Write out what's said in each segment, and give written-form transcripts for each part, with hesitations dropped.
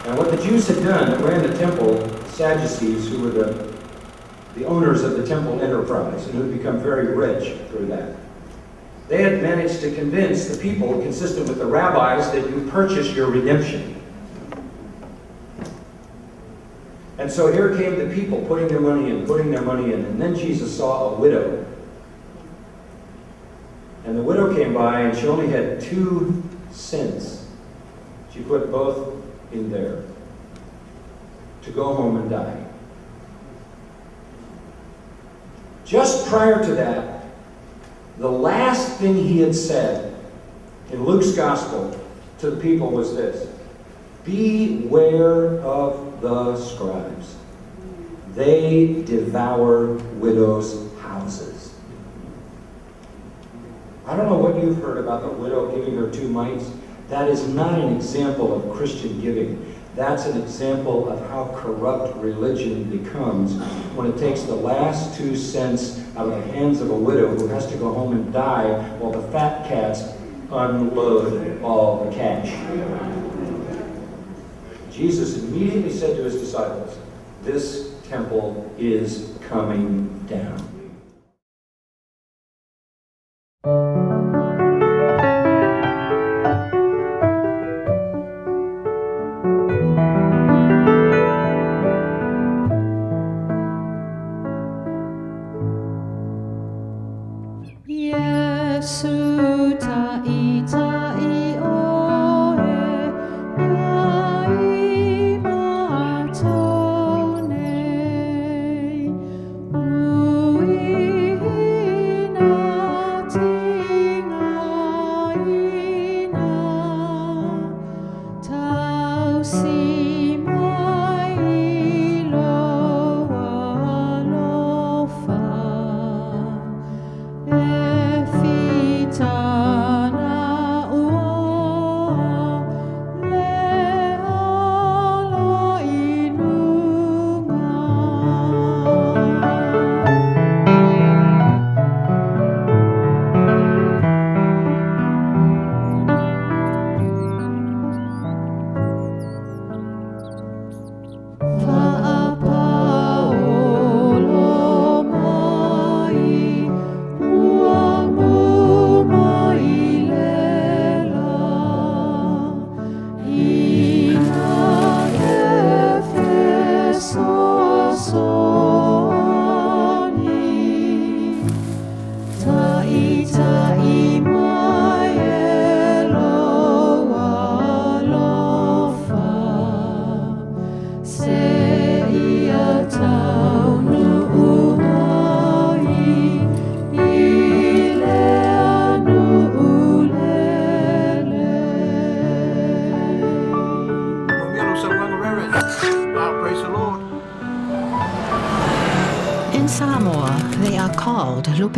Now, what the Jews had done that ran the temple, the Sadducees, who were the owners of the temple enterprise and who had become very rich through that, they had managed to convince the people, consistent with the rabbis, that you purchase your redemption. And so here came the people putting their money in, putting their money in, and then Jesus saw a widow. And the widow came by, and she only had 2 cents. She put both in there to go home and die. Just prior to that, the last thing he had said in Luke's gospel to the people was this: beware of the scribes. They devour widows' houses. I don't know what you've heard about the widow giving her 2 mites. That is not an example of Christian giving. That's an example of how corrupt religion becomes when it takes the last 2 cents out of the hands of a widow who has to go home and die while the fat cats unload all the cash. Jesus immediately said to his disciples, this temple is coming down.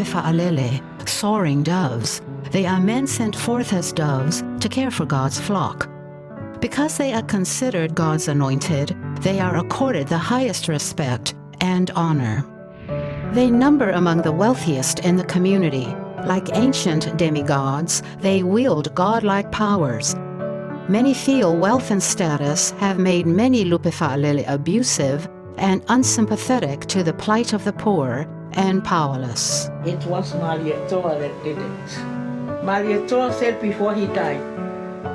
Fa'alele, soaring doves. They are men sent forth as doves to care for God's flock. Because they are considered God's anointed, they are accorded the highest respect and honor. They number among the wealthiest in the community. Like ancient demigods, they wield godlike powers. Many feel wealth and status have made many Lupe Fa'alele abusive and unsympathetic to the plight of the poor and powerless. It was Malietoa that did it. Malietoa said before he died,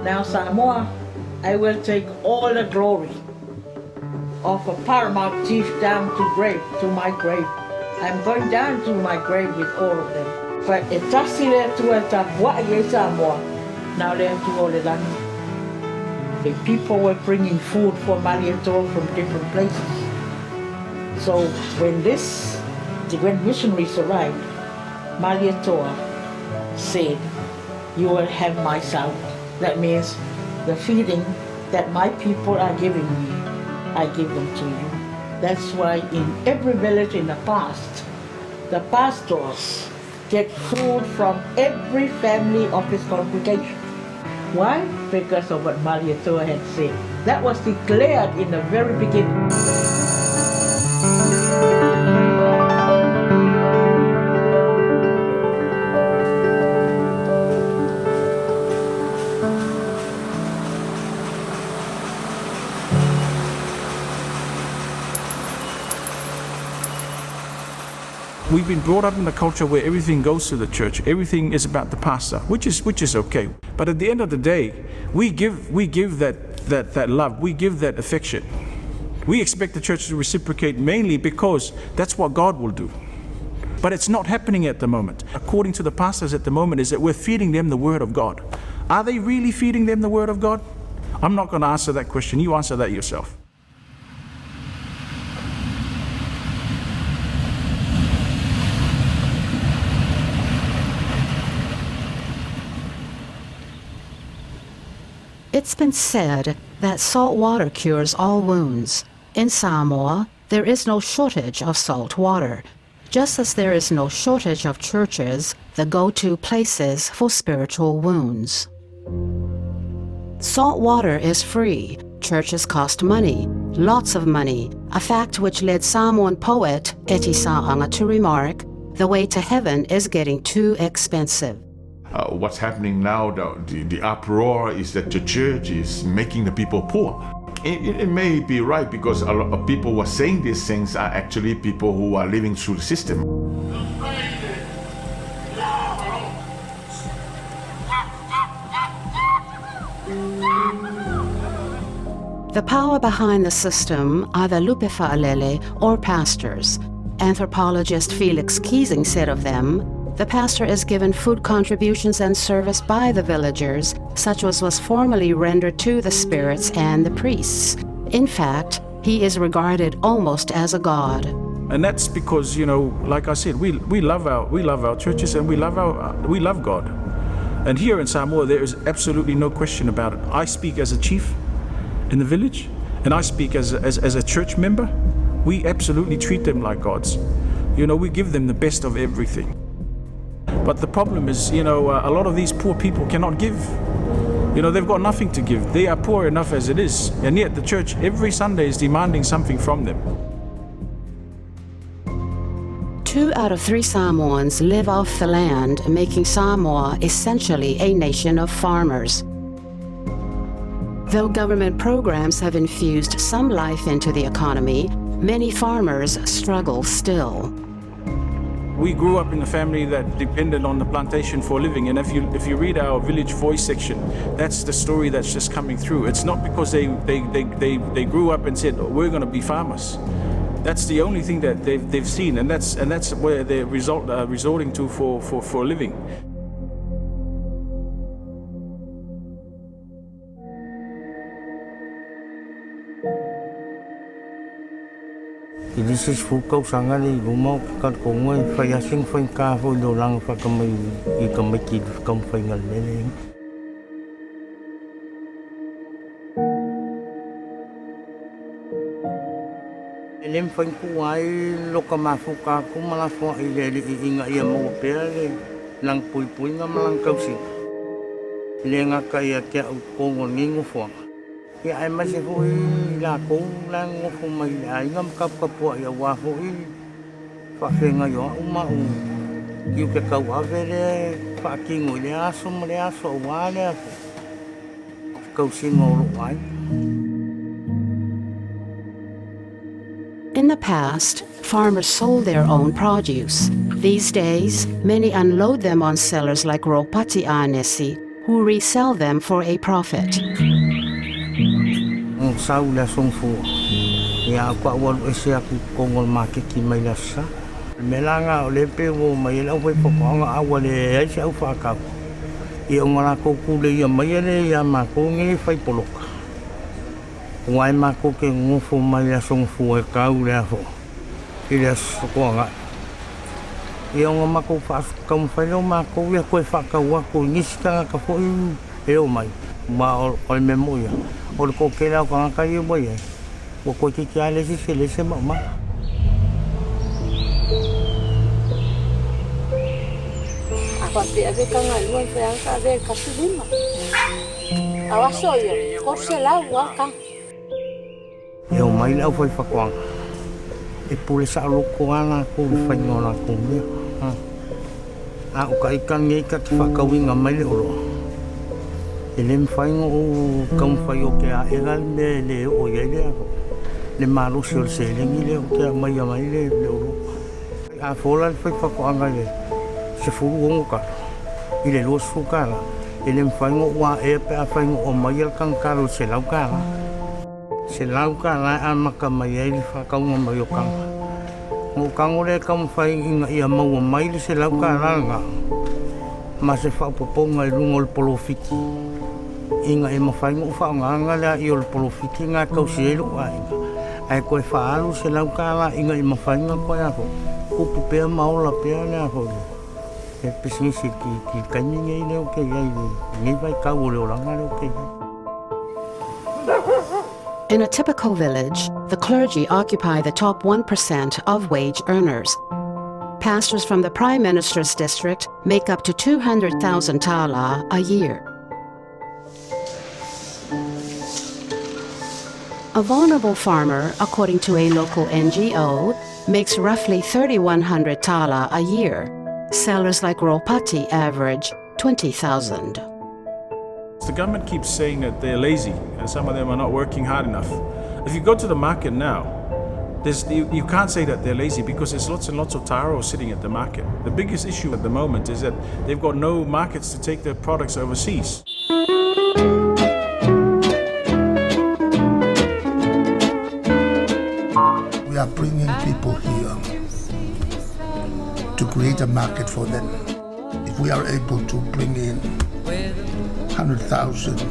now Samoa, I will take all the glory of a paramount chief down to grave, to my grave. I'm going down to my grave with all of them. But e tasi le atua e tapua'i ai Samoa, now le atua o le lani. The people were bringing food for Malietoa from different places. So when when missionaries arrived, Malietoa said, you will have my salve. That means the feeding that my people are giving me, I give them to you. That's why in every village in the past, the pastors get food from every family of his congregation. Why? Because of what Malietoa had said. That was declared in the very beginning. We've been brought up in a culture where everything goes to the church, everything is about the pastor, which is okay. But at the end of the day, we give that love, we give that affection. We expect the church to reciprocate mainly because that's what God will do. But it's not happening at the moment. According to the pastors at the moment, is that we're feeding them the word of God. Are they really feeding them the word of God? I'm not going to answer that question. You answer that yourself. It's been said that salt water cures all wounds. In Samoa, there is no shortage of salt water, just as there is no shortage of churches, the go to places for spiritual wounds. Salt water is free. Churches cost money, lots of money, a fact which led Samoan poet Eti Sa'anga to remark, "The way to heaven is getting too expensive." What's happening now, the uproar is that the church is making the people poor. It may be right because a lot of people who are saying these things are actually people who are living through the system. The power behind the system are the Lupe Fa'alele, or pastors. Anthropologist Felix Keasing said of them, "The pastor is given food contributions and service by the villagers, such as was formerly rendered to the spirits and the priests. In fact, he is regarded almost as a god." And that's because, like I said, we love our churches and we love God. And here in Samoa, there is absolutely no question about it. I speak as a chief in the village, and I speak as a church member. We absolutely treat them like gods. We give them the best of everything. But the problem is, a lot of these poor people cannot give. They've got nothing to give. They are poor enough as it is. And yet the church every Sunday is demanding something from them. Two out of three Samoans live off the land, making Samoa essentially a nation of farmers. Though government programs have infused some life into the economy, many farmers struggle still. We grew up in a family that depended on the plantation for a living, and if you read our Village Voice section, that's the story that's just coming through. It's not because they grew up and said, "Oh, we're going to be farmers." That's the only thing that they've seen, and that's where they're resorting to for a living. I le isi 10 tausaga le i luma o ke kalikoga e faiasi ma faigata foi i le olaga faatamai i tamaiti i le taumafaiga le mea lea. E le mafai ona tuua ai lota mafuta atu ma lafoa'i i le Alii ina ia maua pea le lana puipuiga ma lana tausiga. E le gata ia te a'u i totonu o lenei nofoaga. Ia aemaise fo'i i lakou la e nonofo mai i le aiga ma taputapua'i auā fo'i faafeagai o a'u ma a'u tiute tauave lea e faatino i lea aso ma lea aso auā lea tausiga o lo'u aiga. In the past, farmers sold their own produce. These days, many unload them on sellers like Ropati Anesi, who resell them for a profit. O sau le aso Gafua. Ia au ka ua ese aku totonu o le maketi mai le aso Sa. Le mea la lena o lea pe ua mai ai le aufaifaatoaga a ua leai se au faatau. Ia ona latou tuleia mai le ia matou nei fai poloka. Ua e matou te nofo mai le aso Gafua e tau le afo i le aso Toagai. Ia ona matou taumafai lea o matou ia toe faatau atu i nisi tagata foi e o mai. Ma o le mea moi ia, o le toatele o tagata ia ua iai, ua toeitiiti lava le isi selese ma maumau. A faapea ave tagalua e fai ka ave 15. A o aso ia, 300 a taga. E o mai le aufaifaatoaga, e pule saoloto lava latou i le faiga o latou mea. A o ka ita nei ta te faatauina mai le oloa. E le mafai ona ou taumafai o te aega le mea e le oo i ai le malosi o le seleni lea o te aumaia mai le oloa. A fola le faifaatoaga i le 16 talo i le 20 tala, e le mafai ona ou aea pe afai na ou aumaia le tagatalo i le $100. $100 e amata mai ai le faatauga mai o taga. Ona ou tago lea e taumafai ina ia maua mai le $100 lena ma se faaopoopoga i luga o le polofiti ina ia mafai ona ou faaaogaina le aia o le polofiti lena e tausi ai lou aiga, ae toe faaalu le $100 ina ia mafai ona toe tupu pea ma ola pea le pisinisi i le taimi lenei lea ou te i ai i lenei vaitau o le olaga lea ou te i ai. In a typical village, the clergy occupy the top 1% of wage earners. Pastors from the Prime Minister's district make up to 200,000 tala a year. A vulnerable farmer, according to a local NGO, makes roughly 3,100 tala a year. Sellers like Ropati average 20,000. The government keeps saying that they're lazy and some of them are not working hard enough. If you go to the market now, you can't say that they're lazy because there's lots and lots of taro sitting at the market. The biggest issue at the moment is that they've got no markets to take their products overseas. We are bringing people here to create a market for them. If we are able to bring in 100,000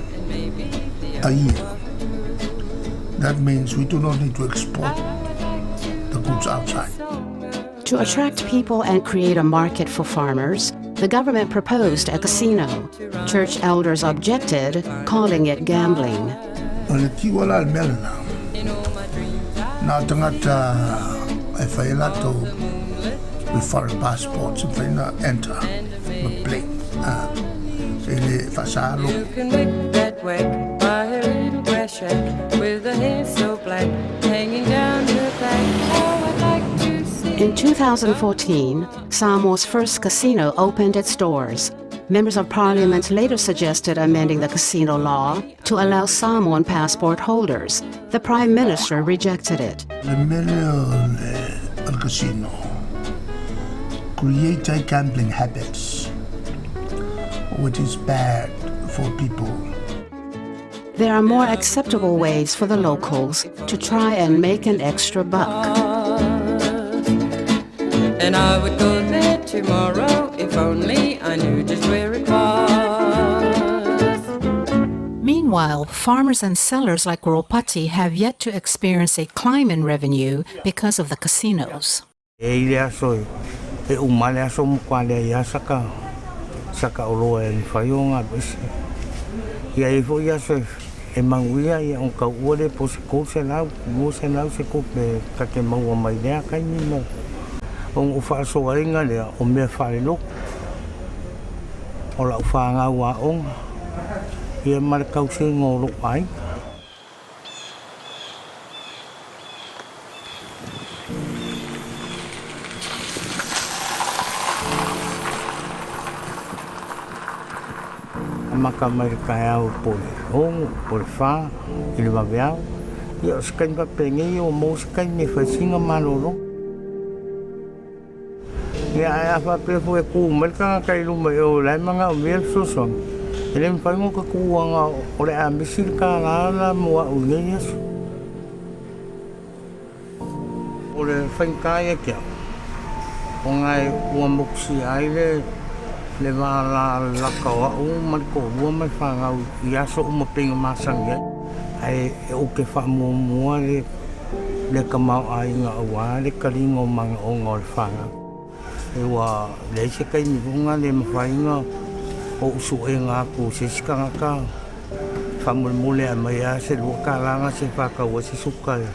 a year, that means we do not need to export the goods outside. To attract people and create a market for farmers, the government proposed a casino. Church elders objected, calling it gambling. O le kiwa la le mea lena. Na o tagata e fai ai latou with foreign passports e mafai ona enter ma play e le faasa logo. You can wick that whack by her little grass shack with her hair so black hanging down her back. Oh, I'd like to see. In 2014, Samoa's first casino opened its doors. Members of parliament later suggested amending the casino law to allow Samoan passport holders. The prime minister rejected it. Le mea lea o le casino create a gambling habits, which is bad for people. There are more acceptable ways for the locals to try and make an extra buck. And I would go there tomorrow if only I knew just where it was. Meanwhile, farmers and sellers like Ropati have yet to experience a climb in revenue because of the casinos. E i le aso e uma le aso matua leai lava saka oloa e mafai ona alu ese. Ia e i ai foi aso e manuia ia ona tau ua lea po o se 300, 200 se tupe ta te maua mai lea taimi ma ona ou faasoaina lea o mea faalelotu o lau fanau aoga ia ma le tausiga o lou aiga. Amata mai le taeao po o le 6, po o le 4 i le vaveao. Ia o se taimi faapenei ua maua se taimi e fai sina malologa. Ia ae a faapea foi e tu mai le tagata i luma i o la e manaomia le fesoasoani, e le mafai ona ta tuaga o le a misi le tālā la mo au i nei aso. O le faigata ia te au, ona ua motusia ai le le va lalaka o au ma le toalua ma le fanau i aso uma pei ona masani ai. Ae ou te faamuamua le le tamaoaiga aua le taliga o manaoga o le fanau. E ua leai se taimi foi lena le mafai ona ou suega atu i se isi tagata faamolemole e aumai lava se $2 na se faatau ai se suka e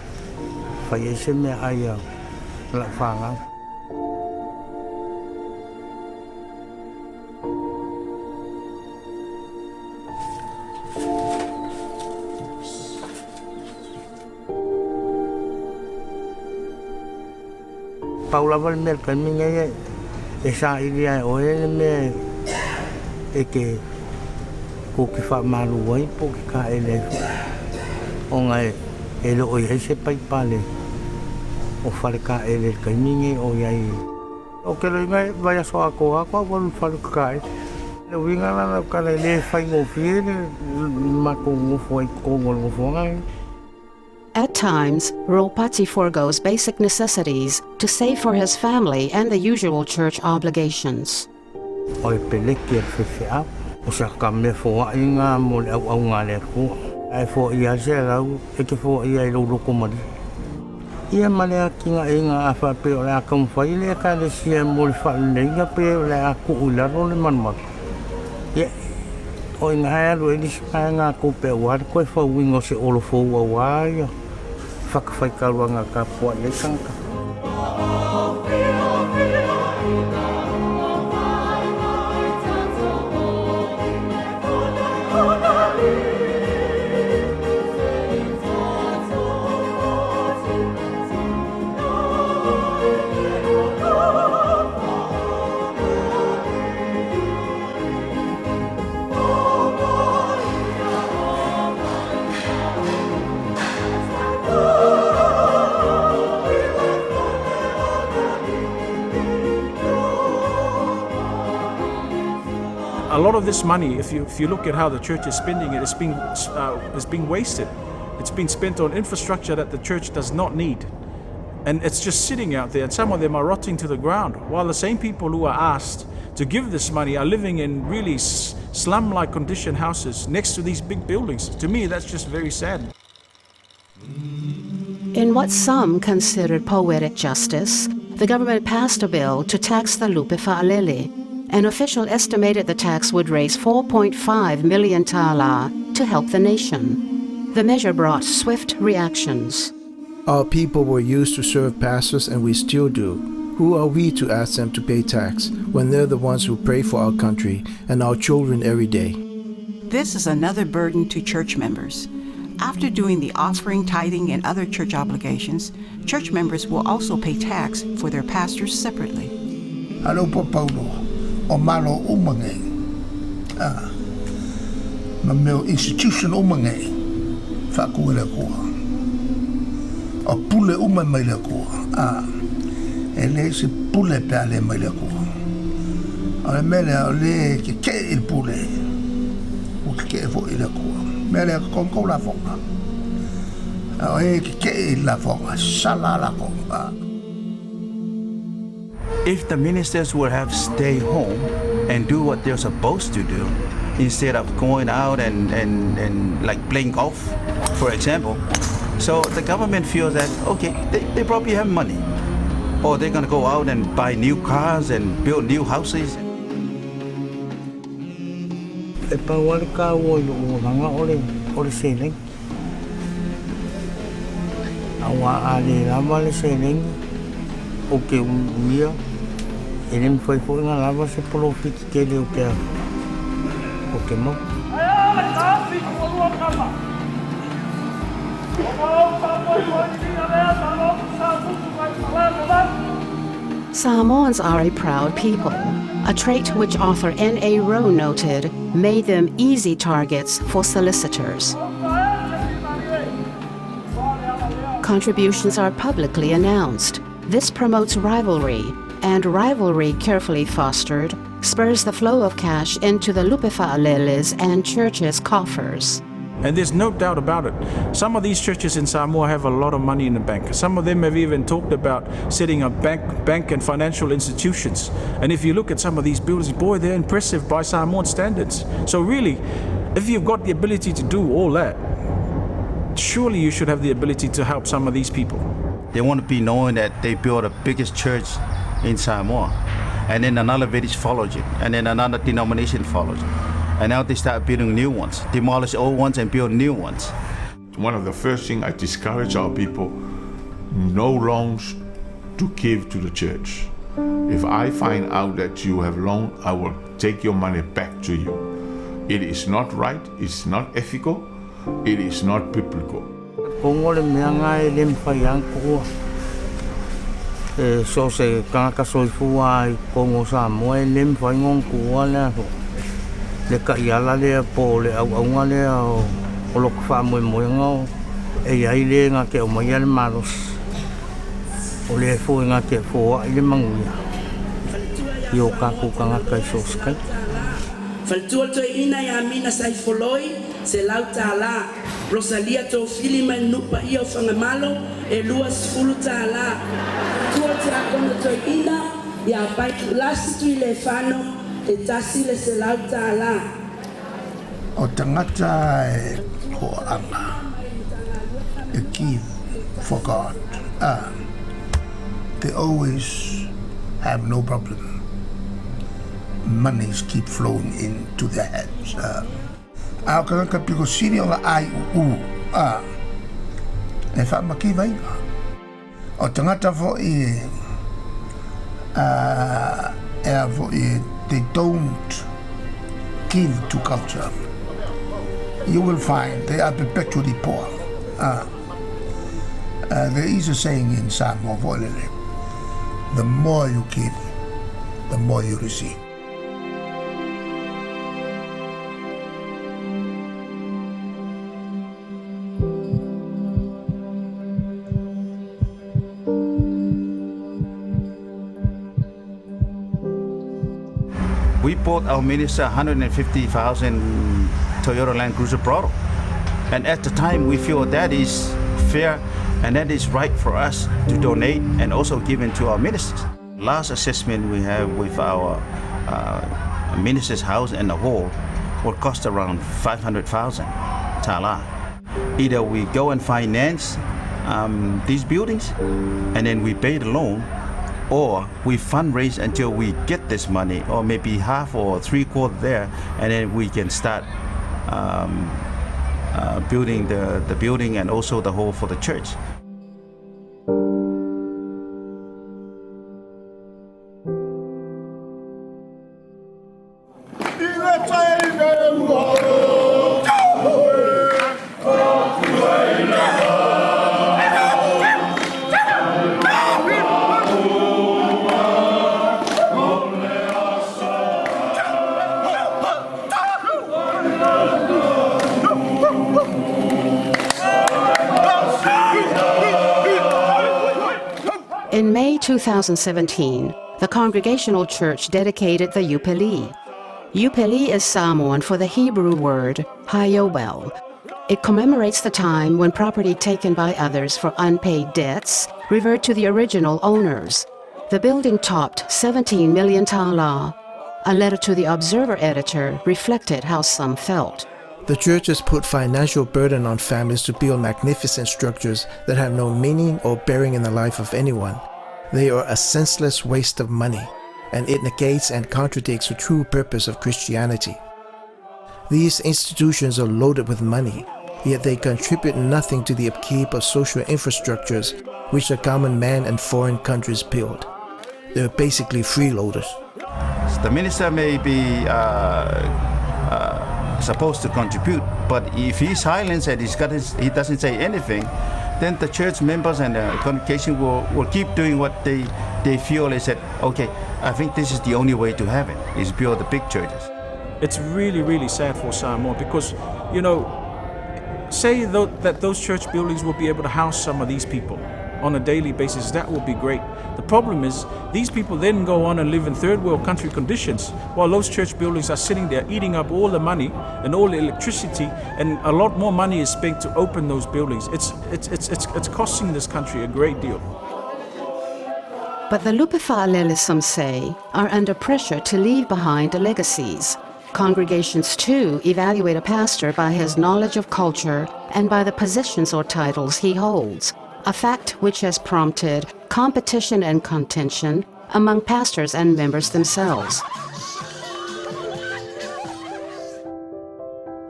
fai ai se meaai a lau fanau. Pau lava le mea i le taimi lenei e saili lava e oe le mea e te tou te faamalu ai po o te taele ai foi ona e le o i ai se paipa o fale taele i le taimi lenei o i ai. O ke loiga e vaiaso atoa atu a ua alu i le fale o kakae. Le uiga la lau tala e le faigofie le matou nofo ai i totonu o le nofoaga lenei. At times, Ropati foregoes basic necessities to save for his family and the usual church obligations. O le peleki a le faifeau, o se ata mea foai lena mo le auaunaga a le Atua. A e foaia lava se alau, e te foaia i lou loto malie. Ia ma le atinaeina a faapea o le a taumafai le Ekalesia mo le faaleleiga pe o le a tuu i lalo le malumalu. Ia, o i ina e alu ai le isi vaega a tupe aua le toe fauina o se olo fou aua ia fatafaitaulaga e tapuai ai tagata. A lot of this money, if you, if you look at how the church is spending it, it's being, is being wasted. It's been spent on infrastructure that the church does not need. And it's just sitting out there, and some of them are rotting to the ground, while the same people who are asked to give this money are living in really slum like condition houses next to these big buildings. To me, that's just very sad. In what some considered poetic justice, the government passed a bill to tax the Lupe Fa'alele. An official estimated the tax would raise 4.5 million tala to help the nation. The measure brought swift reactions. Our people were used to serve pastors and we still do. Who are we to ask them to pay tax when they're the ones who pray for our country and our children every day? This is another burden to church members. After doing the offering, tithing, and other church obligations, church members will also pay tax for their pastors separately. A o le upu a Paulo, o Malo uma nei, a, ma mea o institution uma nei, faatu e le Atua. O pule uma e mai le Atua, a, e leai se pule pe a le mai le Atua. O le mea lea, o le kekeʻe i le pule, ua kekeʻe foi i le Atua. Mea lea, totogi tou lafoga. A o e kekeʻe i le lafoga, sala a latou. A. If the ministers would have stay home and do what they're supposed to do, instead of going out and, and, and like playing golf, for example. So the government feels that, okay, they, they probably have money. Or they're gonna go out and buy new cars and build new houses. E pau lava le taua i lou olaga o le, o le seleni. Aua a le lava le seleni, ou te umiumia, e le mafai foi ona lava se polofiti tele o te, o te maua. Samoans are a proud people, a trait which author N.A. Rowe noted made them easy targets for solicitors. Contributions are publicly announced. This promotes rivalry, and rivalry carefully fostered spurs the flow of cash into the Lupe Fa'alele's and churches' coffers. And there's no doubt about it. Some of these churches in Samoa have a lot of money in the bank. Some of them have even talked about setting up bank, bank and financial institutions. And if you look at some of these buildings, boy, they're impressive by Samoan standards. So really, if you've got the ability to do all that, surely you should have the ability to help some of these people. They want to be known that they built the biggest church in Samoa. And then another village followed it. And then another denomination followed it. And now they start building new ones, demolish old ones and build new ones. One of the first things I discourage our people, no loans to give to the church. If I find out that you have loan, I will take your money back to you. It is not right, it's not ethical, it is not biblical. Kongo le mea lena e le mafai lava ona tuua. E so o se tagata soifua i totonu o Samoa e le mafai ona tuua le aso le taiala lea po o le auauna lea o o lota faamoemoega o e i ai le na te aumaia le malosi. O lea foi na te foai le manuia. I o kākou tagata i so o se taimi. Faletua le Toeaina ia Amina Saifoloi, $100. Rosalia Tofili mai le nuu paia o Fagamalo, e $20. Tua le Tiakono Toeaina ia Pai Tuulasi Tuilefano, e $100. O tagata e ho'aaga e give for God, they always have no problem. Monies keep flowing into their hands. A o tagata piko sili ona aiu'u, e fa'amakivaina. O tagata fo'i e a fo'i they don't give to culture. You will find they are perpetually poor. There is a saying in Samoa fo'i lele, the more you give, the more you receive. We bought our minister 150,000 Toyota Land Cruiser Prado. And at the time, we feel that is fair and that is right for us to donate and also give it to our ministers. Last assessment we have with our minister's house and the hall will cost around 500,000 tala. Either we go and finance these buildings and then we pay the loan, or we fundraise until we get this money, or maybe half or 3/4 there, and then we can start building the building and also the hall for the church. In May 2017, the Congregational Church dedicated the Iupeli. Iupeli is Samoan for the Hebrew word Hayobel. It commemorates the time when property taken by others for unpaid debts revert to the original owners. The building topped 17 million tala. A letter to the Observer editor reflected how some felt. The churches put financial burden on families to build magnificent structures that have no meaning or bearing in the life of anyone. They are a senseless waste of money, and it negates and contradicts the true purpose of Christianity. These institutions are loaded with money, yet they contribute nothing to the upkeep of social infrastructures which the common man and foreign countries build. They're basically freeloaders. The minister may be supposed to contribute, but if he's silent and he doesn't say anything, then the church members and the congregation will keep doing what they feel is that, okay, I think this is the only way to have it, is build the big churches. It's really, really sad for Samoa because, say that those church buildings will be able to house some of these people on a daily basis, that would be great. The problem is these people then go on and live in third world country conditions while those church buildings are sitting there eating up all the money and all the electricity, and a lot more money is spent to open those buildings. It's costing this country a great deal. But the Lupe Fa'alele, some say, are under pressure to leave behind legacies. Congregations, too, evaluate a pastor by his knowledge of culture and by the positions or titles he holds, a fact which has prompted competition and contention among pastors and members themselves.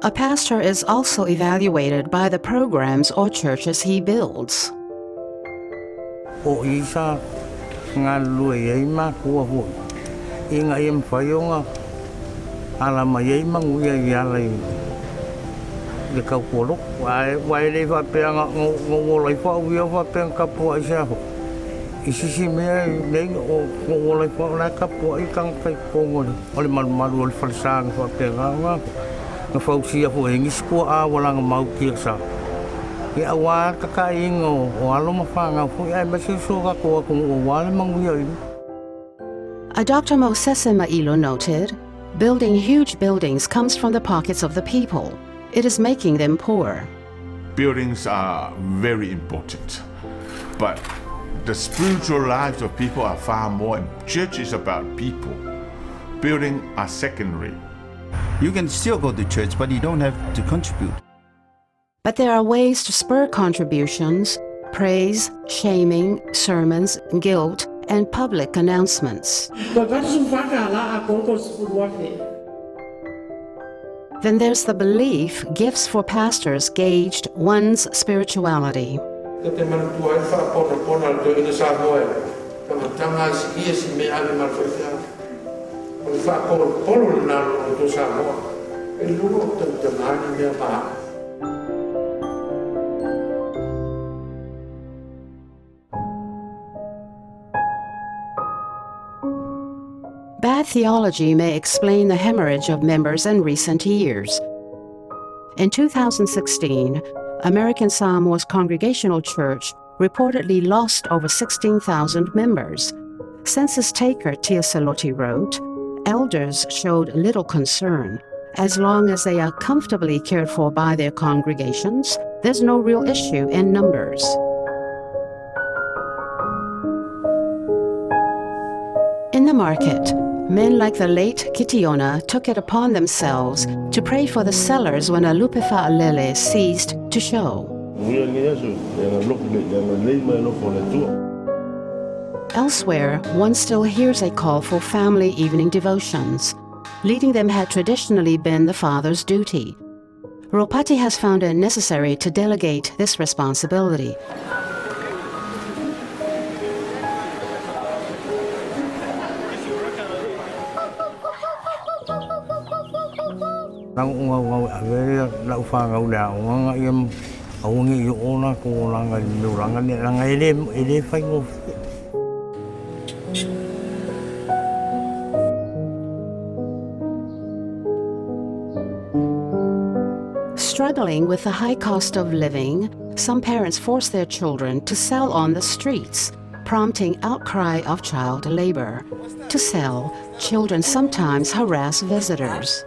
A pastor is also evaluated by the programs or churches he builds. O isa ngā lue ei mākua hui. I ngā i mwhai ala mai ei manguia i ala i le kaupolo. Wai le whapea ngā ngō lai wha uia whapea kapua i se aho. I sisi mea i nei o ngō lai wha lai kapua i kanga kai kongole. O le maru maru o le whalesanga whapea ngā ngā. Ngā whausia fo e ngisi kua a walanga mau kia sa. I a wā kaka inga o alo mawhanga fo ai mese so ka koa ko o wale manguia i. A Dr. Mosese Ma'ilo noted, building huge buildings comes from the pockets of the people. It is making them poor. Buildings are very important, but the spiritual lives of people are far more. Church is about people. Buildings are secondary. You can still go to church, but you don't have to contribute. But there are ways to spur contributions praise, shaming, sermons, guilt, and public announcements. Then there's the belief gifts for pastors gauged one's spirituality. Bad theology may explain the hemorrhage of members in recent years. In 2016, American Samoa's Congregational Church reportedly lost over 16,000 members. Census taker Tia Seloti wrote, Elders showed little concern. As long as they are comfortably cared for by their congregations, there's no real issue in numbers. In the market, men like the late Kitiona took it upon themselves to pray for the sellers when a Lupe Fa'alele ceased to show. Elsewhere, one still hears a call for family evening devotions. Leading them had traditionally been the father's duty. Ropati has found it necessary to delegate this responsibility. Struggling with the high cost of living, some parents force their children to sell on the streets, prompting outcry of child labor. To sell, children sometimes harass visitors.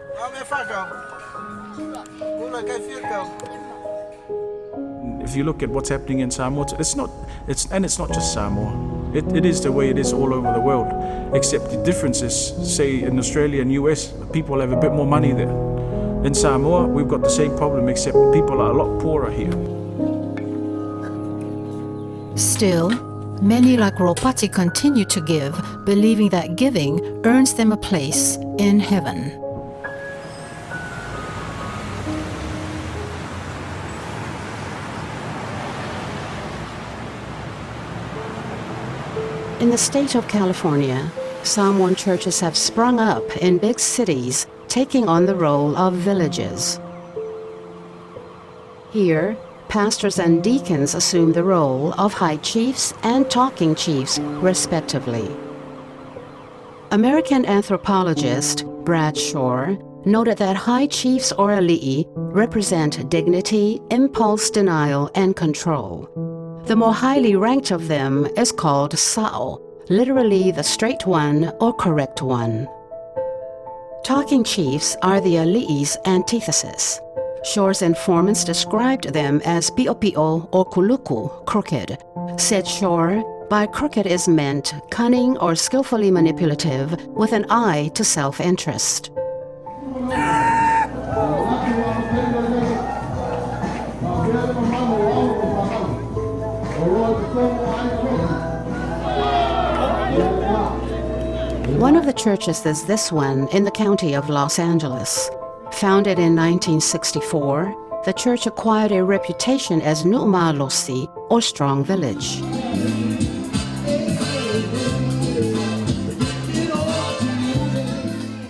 If you look at what's happening in Samoa, it's not, it's, and it's not just Samoa. It, it is the way it is all over the world, except the difference is, say, in Australia and US, people have a bit more money there. In Samoa, we've got the same problem, except people are a lot poorer here. Still, many like Ropati continue to give, believing that giving earns them a place in heaven. In the state of California, Samoan churches have sprung up in big cities, taking on the role of villages. Here, pastors and deacons assume the role of high chiefs and talking chiefs, respectively. American anthropologist Brad Shore noted that high chiefs or ali'i represent dignity, impulse denial, and control. The more highly ranked of them is called Sa'o, literally the straight one or correct one. Talking chiefs are the Ali'i's antithesis. Shore's informants described them as pi'o-pi'o or kuluku, crooked. Said Shore, by crooked is meant cunning or skillfully manipulative with an eye to self-interest. One of the churches is this one in the county of Los Angeles. Founded in 1964, the church acquired a reputation as Nu'umalosi, or Strong Village.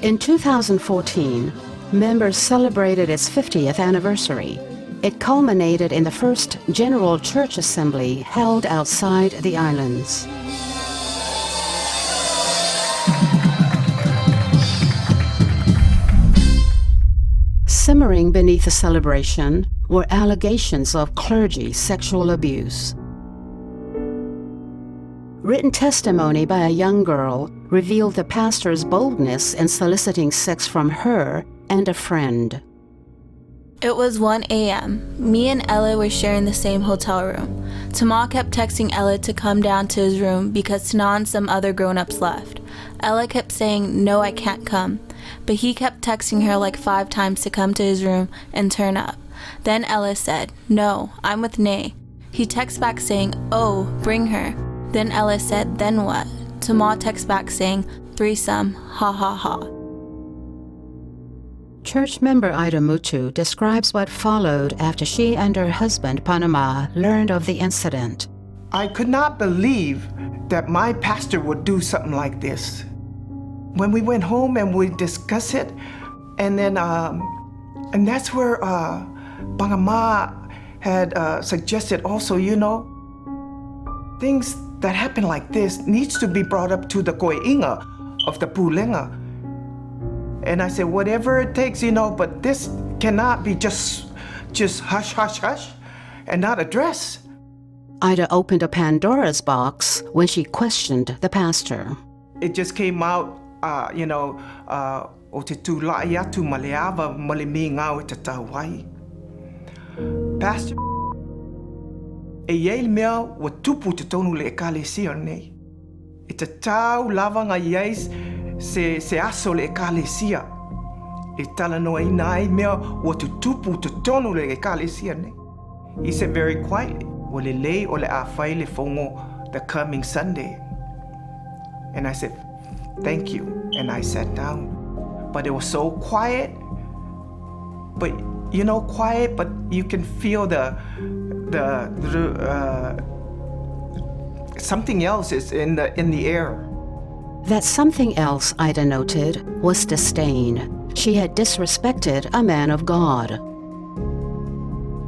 In 2014, members celebrated its 50th anniversary. It culminated in the first General Church Assembly held outside the islands. Simmering beneath the celebration were allegations of clergy sexual abuse. Written testimony by a young girl revealed the pastor's boldness in soliciting sex from her and a friend. It was 1 a.m. Me and Ella were sharing the same hotel room. Tama kept texting Ella to come down to his room because Tana and some other grown ups left. Ella kept saying, No, I can't come. But he kept texting her like five times to come to his room and turn up. Then Ella said, No, I'm with Nay. He texts back saying, Oh, bring her. Then Ella said, Then what? Tama texts back saying, Threesome, ha ha ha. Church member Ida Mutu describes what followed after she and her husband Panama learned of the incident. I could not believe that my pastor would do something like this. When we went home and we discussed it, and then, and that's where Pangama had suggested also, you know, things that happen like this needs to be brought up to the koinga of the pulenga. And I said, whatever it takes, you know, but this cannot be just, just hush, hush, hush, and not address. Ida opened a Pandora's box when she questioned the pastor. It just came out, you know, o te tūlai atu ma le ava ma le mi ngau e te tauai. Pastor, e iei le mea ua tupu i totonu le ekalesia nei. E te tau lava nga iei se, se aso le ekalesia. E talanoaina ai mea ua tutupu i totonu le ekalesia nei. He said very quietly, ua lelei o le a fai le fono the coming Sunday. And I said, thank you. And I sat down. But it was so quiet. But you know, quiet, but you can feel the something else is in the air. That something else, Ida noted, was disdain. She had disrespected a man of God.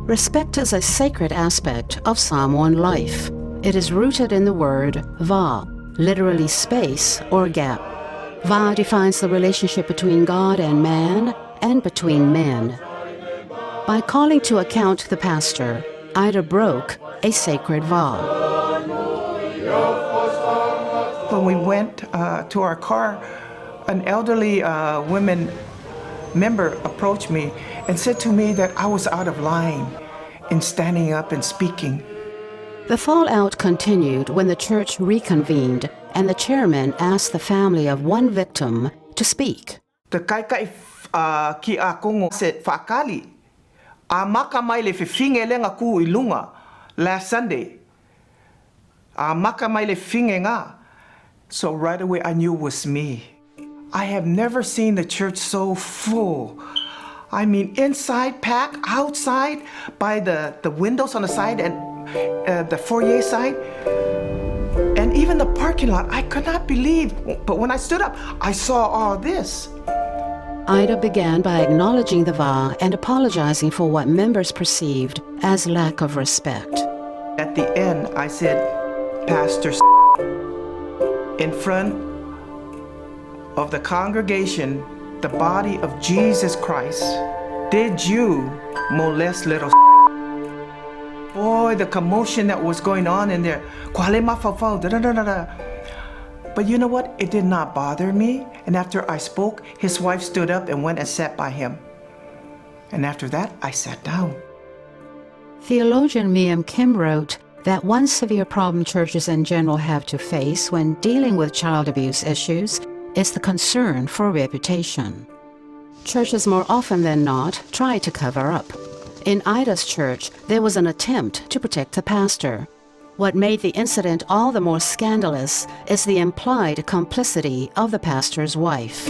Respect is a sacred aspect of Samoan life. It is rooted in the word va, literally space or gap. Va defines the relationship between God and man and between men. By calling to account the pastor, Ida broke a sacred vow. When we went to our car, an elderly woman member approached me and said to me that I was out of line in standing up and speaking. The fallout continued when the church reconvened and the chairman asked the family of one victim to speak. The kaikai ki a kongo said whakali. A maka mai le whiwhinge lenga ku i lunga last Sunday. A maka mai le whiwhinge ngā. So right away I knew it was me. I have never seen the church so full. I mean, inside packed, outside by the windows on the side and the foyer side, and even the parking lot. I could not believe. But when I stood up, I saw all this. Ida began by acknowledging the va and apologizing for what members perceived as lack of respect. At the end, I said, Pastor in front of the congregation, the body of Jesus Christ, did you molest little Boy, the commotion that was going on in there. But you know what? It did not bother me. And after I spoke, his wife stood up and went and sat by him. And after that, I sat down. Theologian Miriam Kim wrote that one severe problem churches in general have to face when dealing with child abuse issues is the concern for reputation. Churches more often than not try to cover up. In Ida's church, there was an attempt to protect the pastor. What made the incident all the more scandalous is the implied complicity of the pastor's wife.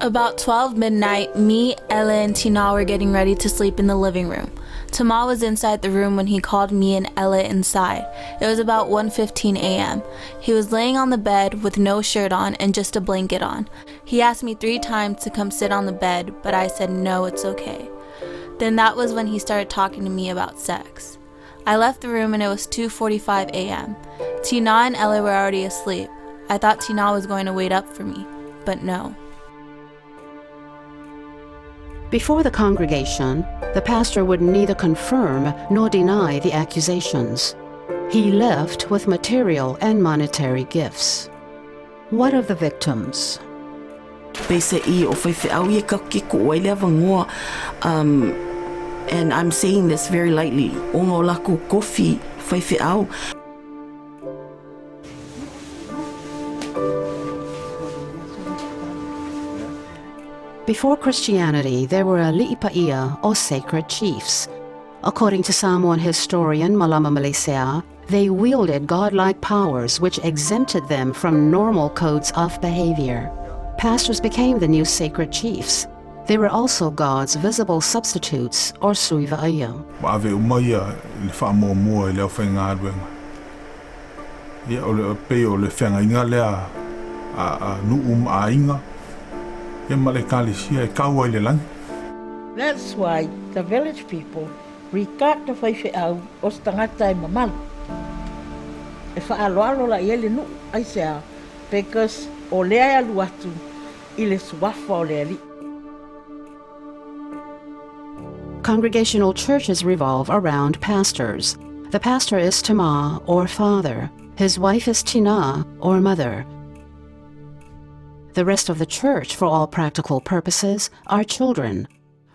About 12 midnight, me, Ella, and Tina were getting ready to sleep in the living room. Tama was inside the room when he called me and Ella inside. It was about 1:15 a.m. He was laying on the bed with no shirt on and just a blanket on. He asked me 3 times to come sit on the bed, but I said no, it's okay. Then that was when he started talking to me about sex. I left the room and it was 2:45 a.m. Tina and Ella were already asleep. I thought Tina was going to wait up for me, but no. Before the congregation, the pastor would neither confirm nor deny the accusations. He left with material and monetary gifts. What of the victims? Pese i o faifeau ia ka ke ko ai le avangoa and I'm saying this very lightly ona o lakou kofi faifeau. Before Christianity, there were ali'i paia or sacred chiefs. According to Samoan historian Malama Malesea, they wielded godlike powers which exempted them from normal codes of behavior. Pastors became the new sacred chiefs. They were also God's visible substitutes or sui va'aia. Ua ave uma ia le faamuamua i le aufaigaluega. Ia, o le, pei o le feagaiga lea a, a nuu ma aiga, ia ma le Ekalesia e kau ai i le lagi. That's why the village people regard the faifeau o se tagata e mamalu. E faaaloalo la i ai le nuu, aisea? Because o lea e alu atu i le suafa o le Alii. Congregational churches revolve around pastors. The pastor is Tama, or father. His wife is Tina, or mother. The rest of the church, for all practical purposes, are children.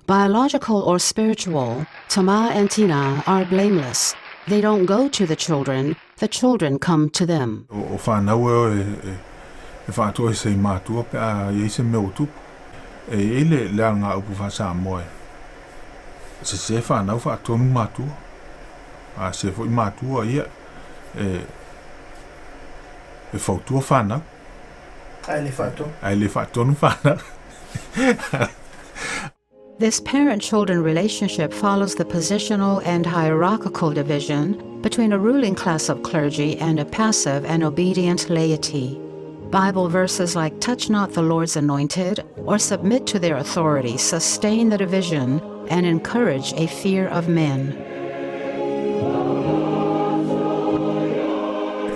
Biological or spiritual, Tama and Tina are blameless. They don't go to the children come to them. O whanau e oe e, e whātua i sei mātua pe a i se mea o tupu. E i ai le, le ala ngā upu wha e. Se se whanau whaatonu mātua. A se foi mātua ia e, e fautua whanau. Ai le whaatonu. Ai le whaatonu whanau. This parent-children relationship follows the positional and hierarchical division between a ruling class of clergy and a passive and obedient laity. Bible verses like touch not the Lord's anointed or submit to their authority sustain the division and encourage a fear of men.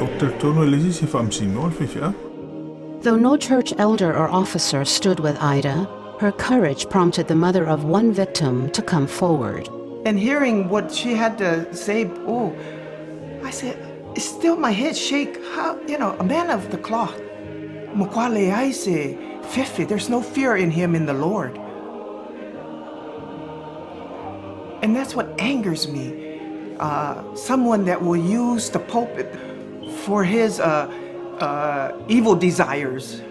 O te tonu e lesi se whaamsino le whiwhia. Though no church elder or officer stood with Ida, her courage prompted the mother of one victim to come forward. And hearing what she had to say, oh, I said, it's still my head shake. How, you know, a man of the cloth. Mokwale ai se fefe, there's no fear in him in the Lord. And that's what angers me. Someone that will use the pulpit for his evil desires.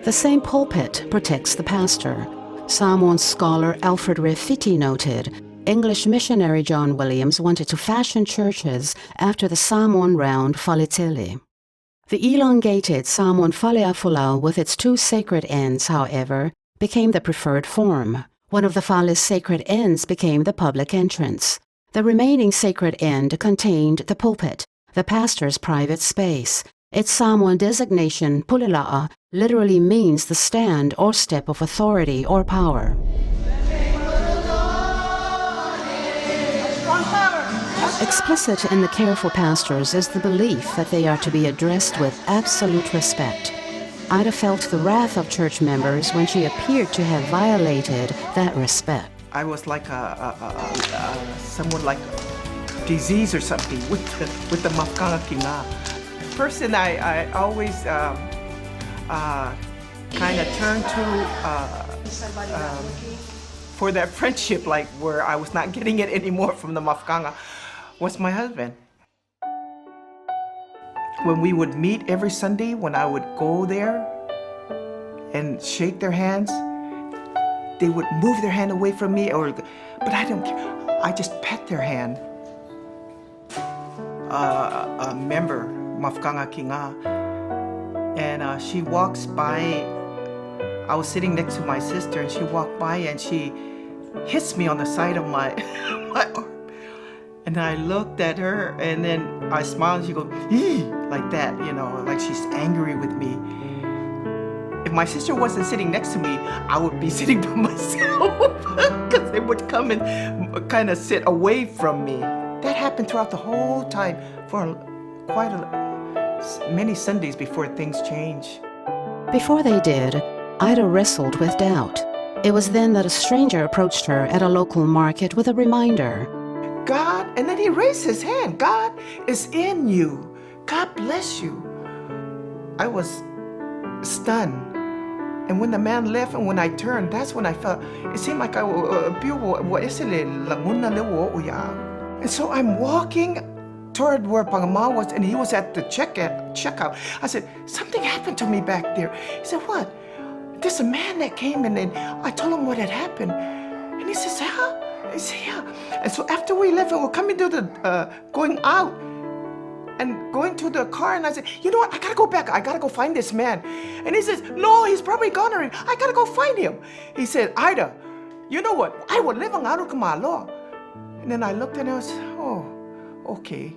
The same pulpit protects the pastor. Samoan scholar Alfred Refiti noted, English missionary John Williams wanted to fashion churches after the Samoan round faletele. The elongated Samoan faleafolau with its two sacred ends, however, became the preferred form. One of the fale's sacred ends became the public entrance. The remaining sacred end contained the pulpit, the pastor's private space. Its Samoan designation, pulela'a, literally means the stand or step of authority or power. Explicit in the care for pastors is the belief that they are to be addressed with absolute respect. Ida felt the wrath of church members when she appeared to have violated that respect. I was like a someone like a disease or something with the mafkanga kinga. Person I always kind of turned to for that friendship, like where I was not getting it anymore from the mafkanga, was my husband. When we would meet every Sunday, when I would go there and shake their hands, they would move their hand away from me, but I don't care. I just pet their hand. A member, Mafkanga Kinga, and she walks by. I was sitting next to my sister, and she walked by and she hits me on the side of my arm. And I looked at her, and then I smiled, and she goes, ee, like that, like she's angry with me. If my sister wasn't sitting next to me, I would be sitting by myself, because they would come and kind of sit away from me. That happened throughout the whole time for quite a, many Sundays before things changed. Before they did, Ida wrestled with doubt. It was then that a stranger approached her at a local market with a reminder. God, and then he raised his hand. God is in you. God bless you. I was stunned. And when the man left and when I turned, that's when I felt, it seemed like I And so I'm walking toward where Pangama was, and he was at the checkout. I said, something happened to me back there. He said, what? There's a man that came, and then I told him what had happened. And he says, huh? I said, yeah. And so after we left, and we're coming to the, going out, and going to the car, and I said, you know what, I got to go back. I got to go find this man. And he says, no, he's probably gone already. I got to go find him. He said, Ida, you know what? I will live on Arukamalo. And then I looked at him and I said, oh, okay.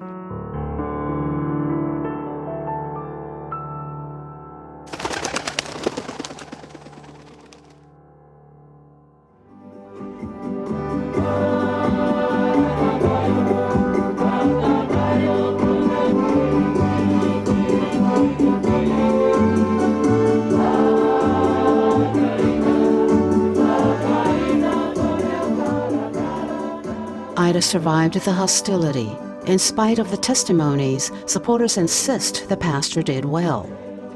Ida survived the hostility. In spite of the testimonies, supporters insist the pastor did well.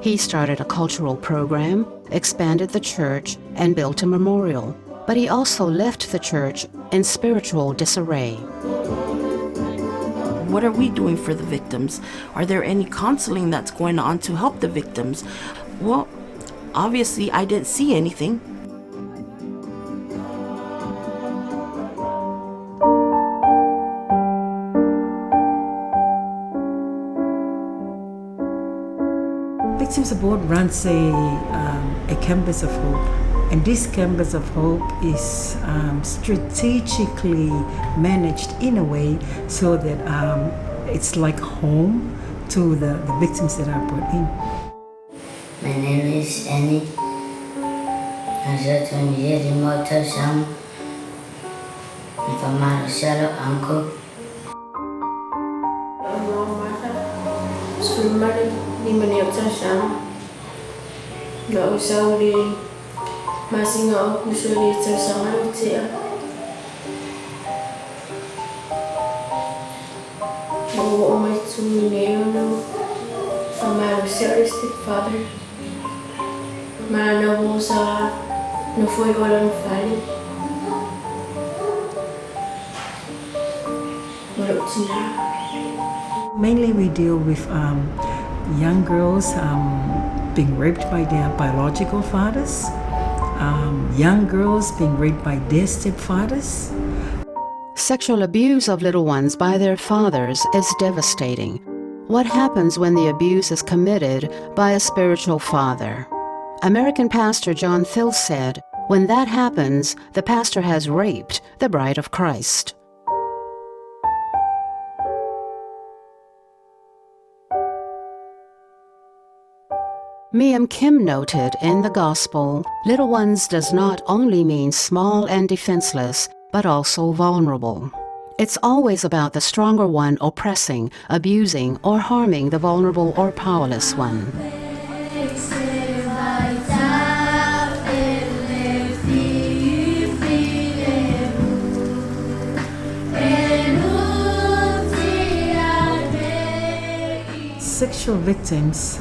He started a cultural program, expanded the church, and built a memorial. But he also left the church in spiritual disarray. What are we doing for the victims? Are there any counseling that's going on to help the victims? Well, obviously I didn't see anything. Victim Support runs a campus of hope, and this campus of hope is strategically managed in a way so that it's like home to the victims that are brought in. My name is Annie. I'm from Uncle. Mainly we deal with young girls being raped by their biological fathers, young girls being raped by their stepfathers. Sexual abuse of little ones by their fathers is devastating. What happens when the abuse is committed by a spiritual father? American pastor John Thill said, when that happens, the pastor has raped the bride of Christ. Miriam Kim noted in the gospel, little ones does not only mean small and defenseless, but also vulnerable. It's always about the stronger one oppressing, abusing, or harming the vulnerable or powerless one. Sexual victims,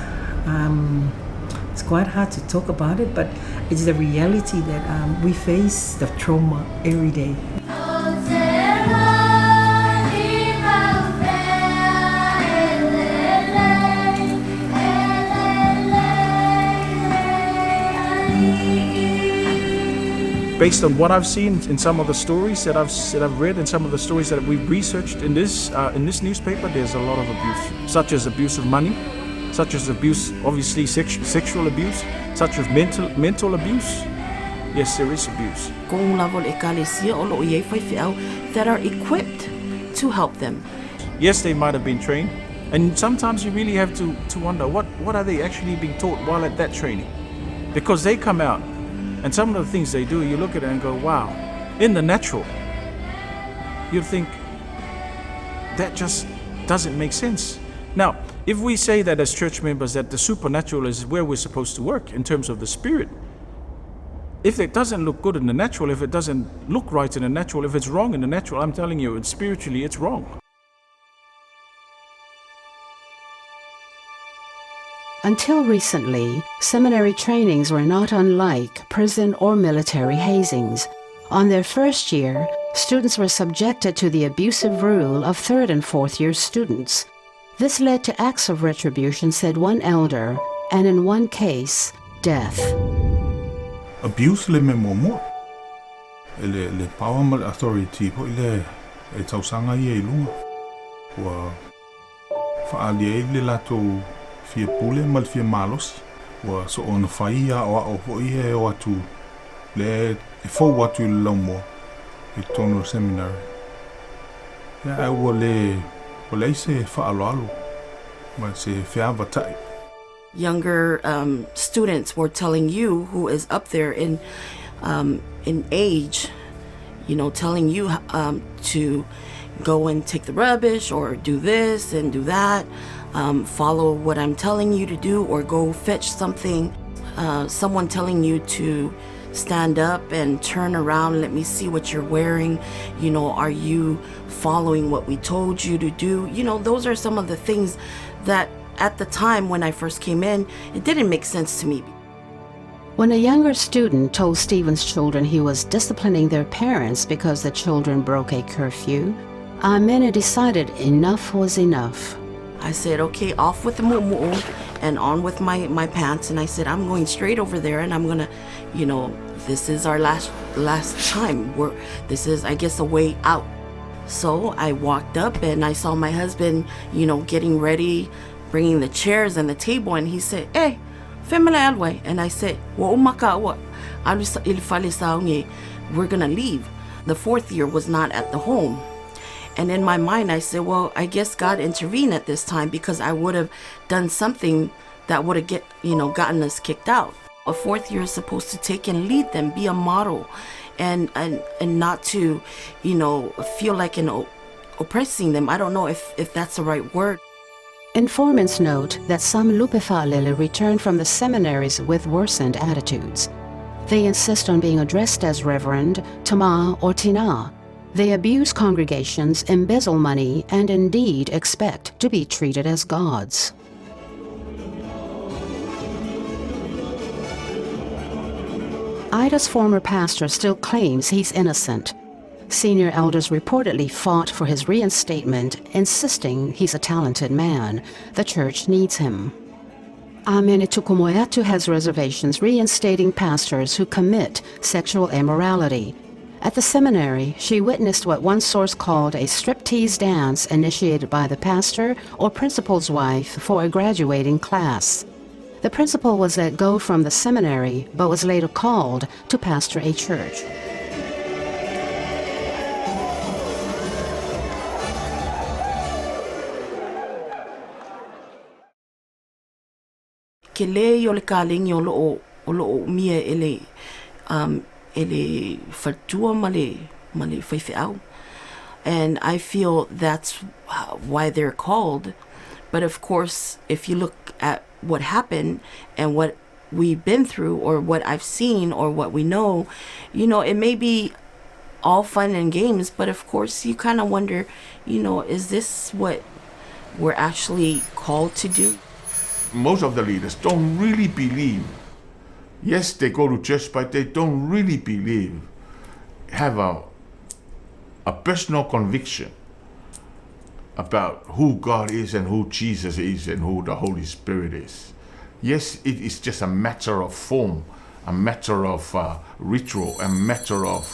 it's quite hard to talk about it, but it's the reality that we face the trauma every day. Based on what I've seen in some of the stories that I've read and some of the stories that we've researched in this newspaper, there's a lot of abuse, such as abuse of money, such as abuse, obviously sexual abuse, such as mental abuse. Yes, there is abuse. That are equipped to help them. Yes, they might have been trained, and sometimes you really have to wonder what are they actually being taught while at that training, because they come out. And some of the things they do, you look at it and go, wow, in the natural, you'd think that just doesn't make sense. Now, if we say that as church members that the supernatural is where we're supposed to work in terms of the spirit, If it doesn't look good in the natural, if it doesn't look right in the natural, if it's wrong in the natural, I'm telling you, it's spiritually, it's wrong. Until recently, seminary trainings were not unlike prison or military hazings. On their first year, students were subjected to the abusive rule of third and fourth year students. This led to acts of retribution, said one elder, and in one case, death. Abuse le mea muamua. E le, le power ma le authority foi lea e tausaga ia i luga. Ua faaali ai le latou fia pule ma le fia malosi. Ua soona fai aoao foi ia e o atu lea e fou atu i le laumua i totonu o le seminary. Ia ae ua le, ua leai se faaaloalo ma se feavatai. Younger students were telling you who is up there in in age, you know, telling you to go and take the rubbish or do this and do that, follow what I'm telling you to do or go fetch something. Someone telling you to stand up and turn around, let me see what you're wearing. You know, are you following what we told you to do? You know, those are some of the things that at the time when I first came in, it didn't make sense to me. When a younger student told Stephen's children he was disciplining their parents because the children broke a curfew, Amene decided enough was enough. I said, okay, off with the mu'umu'u and on with my, my pants. And I said, I'm going straight over there and I'm gonna, you know, this is our last last time. We're, this is, I guess, a way out. So I walked up and I saw my husband, you know, getting ready, bringing the chairs and the table. And he said, hey, femele alwe. And I said, well, umaka wa, we're gonna leave. The fourth year was not at the home. And in my mind, I said, well, I guess God intervened at this time because I would have done something that would have get, you know, gotten us kicked out. A fourth year is supposed to take and lead them, be a model, and and and not to, you know, feel like an oppressing them. I don't know if, if that's the right word. Informants note that some Lupe Fa'alele returned from the seminaries with worsened attitudes. They insist on being addressed as Reverend, Tama, or Tina. They abuse congregations, embezzle money, and indeed expect to be treated as gods. Ida's former pastor still claims he's innocent. Senior elders reportedly fought for his reinstatement, insisting he's a talented man. The church needs him. Amene Tukumoeatu has reservations reinstating pastors who commit sexual immorality. At the seminary, she witnessed what one source called a striptease dance initiated by the pastor or principal's wife for a graduating class. The principal was let go from the seminary, but was later called to pastor a church. Ke le o le kalegi o loo o loo umia e le e le faletua ma le ma le faifeau. And I feel that's why they're called. But of course, if you look at what happened and what we've been through or what I've seen or what we know, you know, it may be all fun and games, but of course you kind of wonder, you know, is this what we're actually called to do? Most of the leaders don't really believe. Yes, they go to church, but they don't really believe, have a, a personal conviction about who God is and who Jesus is and who the Holy Spirit is. Yes, it is just a matter of form, a matter of ritual, a matter of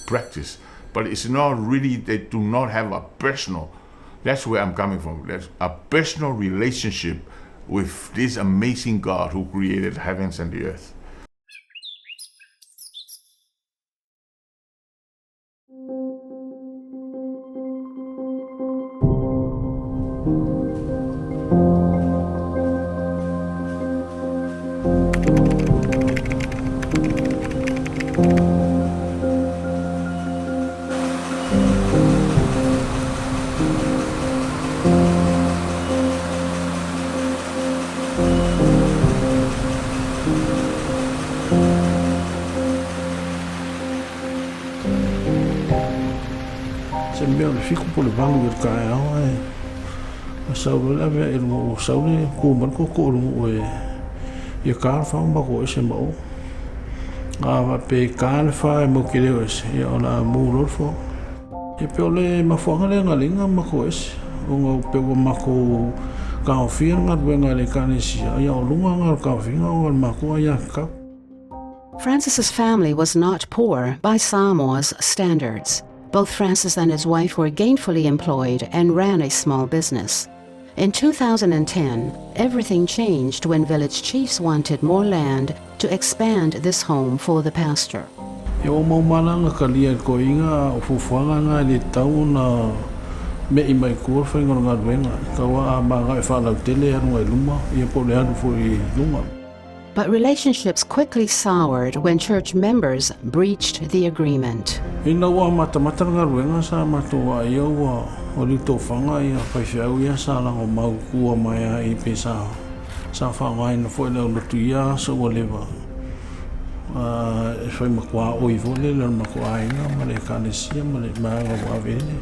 practice, but it's not really, they do not have a personal, that's where I'm coming from, there's a personal relationship with this amazing God who created heavens and the earth. Se mea o le 7 po o le 8 i le taeao ae sau loa le ave ae i luga ua sau le ku mai le tootoo i le nuu e ia ta le fa ma matou o ese ma o. A faapea e ta le fa e matou te le o ese, ia o le a mu loa le fono. Ia pei o le mafuaaga lea na ala ai ona matou o ese, ona pei ua matou taofia le galuega a le Ekalesia, ia o luga lena o le taofiga ona o le matou aiatatau. Francis's family was not poor by Samoa's standards. Both Francis and his wife were gainfully employed and ran a small business. In 2010, everything changed when village chiefs wanted more land to expand this home for the pastor. E ua mau malanga kalia i le toeaina a o fuafuaga na e le tatau ona me'i mai tua le faiga o le galuega, e tatau a maga e faalautele e alu agai i luma ia po o le alu foi i luga. But relationships quickly soured when church members breached the agreement. Ina ua matamata le galuega sa matou vaaia ua liutofaga ia faifeau ia sa lagomau tua mai ai pe sa sa faaaogaina foi le aulotu i ia aso ua leva e fai matua oi foi lele o le matou aiga ma le ekalesia ma le vaega ua ave ai le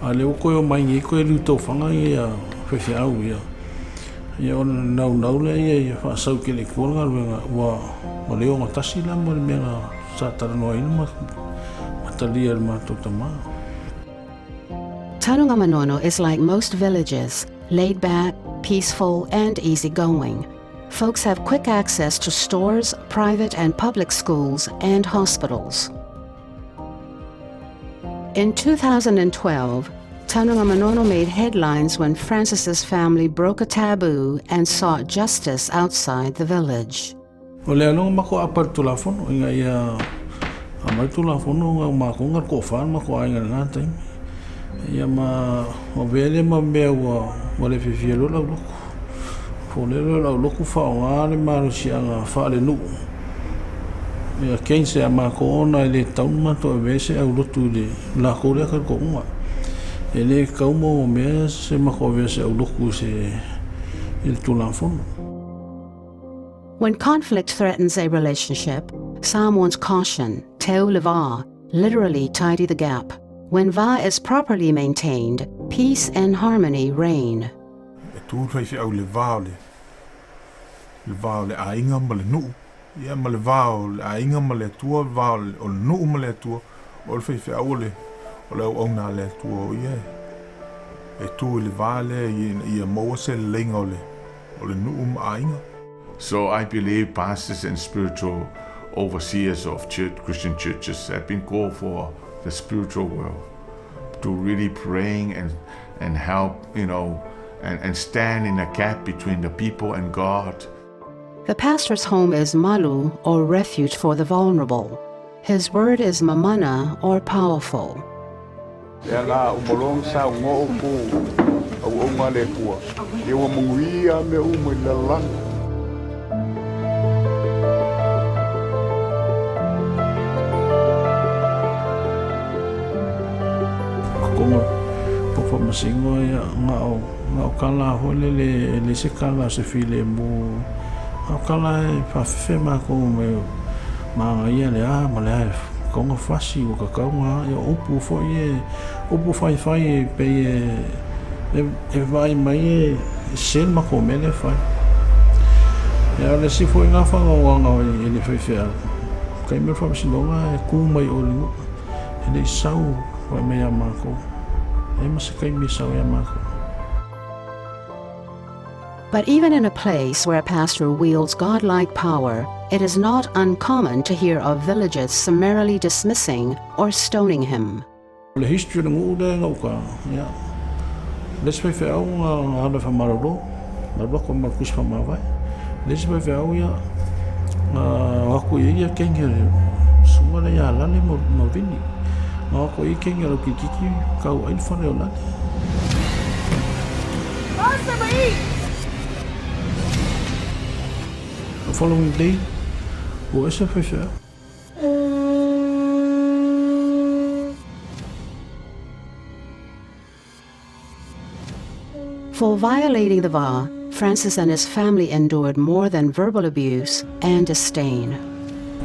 a lea ua toe omai nei toe liutofaga ia faifeau ia. Ia ona naunau lea ia ia faasau tele i tua le galuega ua ua le ogatasi la ma le mea na sa talanoaina ma ma talia e le matou tama. Tanugamanono is like most villages, laid back, peaceful, and easygoing. Folks have quick access to stores, private and public schools, and hospitals. In 2012, Tanugamanono made headlines when Francis's family broke a taboo and sought justice outside the village. O le aloga matou apa i le Tulafono ina ia aumai le Tulafono ona o matou na o le toafa le matou aiga i lena taimi. Ia ma avea lea ma mea ua ua le fiafia loa le aulotu. Fole loa le aulotu faaaoga le malosiaga faalenuu ia against ia matou ona e le tatau ona matou avea se aulotu i le latou lea talitonuga. E le tatau mo mea se matou avea se aulotu i se i le Tulafono. When conflict threatens a relationship, Samoans caution, teu le va, literally tidy the gap. When va is properly maintained, peace and harmony reign. E tū le faifeau i le va o le, le va o le aiga ma le nuu, ia ma le va o le aiga ma le Atua, le va o le, o le nuu ma le Atua, o le faifeau o le, o le auauna a le Atua o ia e, e tū i le va lea ina ia maua se leleiga o le, o le nuu ma aiga. So I believe pastors and spiritual overseers of church, Christian churches have been called for the spiritual world to really praying and, and help, you know, and, and stand in a gap between the people and God. The pastor's home is malu, or refuge for the vulnerable. His word is mamana, or powerful. Ia la uma loa ona saunoa oukou auauna a le Atua, ia ua manuia lava mea uma i le lalolagi. Kokonga po faamasino ia na o na o kala foi lele e le se kala o se filemu a o kala e faafefe matou me magaia le a ma le a e konga fasi ua kakau nga ia o upu foi e upu faifai e pei e e e vaai mai e sese le matou mea lea e fai. Ia o le isi foi na faagaogaga i le faifeau taimi o le faamasinoga e ku mai o le nuu e le i sau fai mai ia matou e ma se taimi e sau ia matou. But even in a place where a pastor wields godlike power, it is not uncommon to hear of villages summarily dismissing or stoning him. O le history o le nuu lea i gauta, ia, le isi faifeau na alu e faamalolo, na alu atu ma le tusi faamavae. Le isi faifeau ia, na o atu i ai ia kenge o le susuga lea ia Lale ma Vini. Na o atu i ai kenge o Laukitikiti tau ai le fale o Lale. The following day, ua ese le faifeau. For violating the va, Francis and his family endured more than verbal abuse and disdain.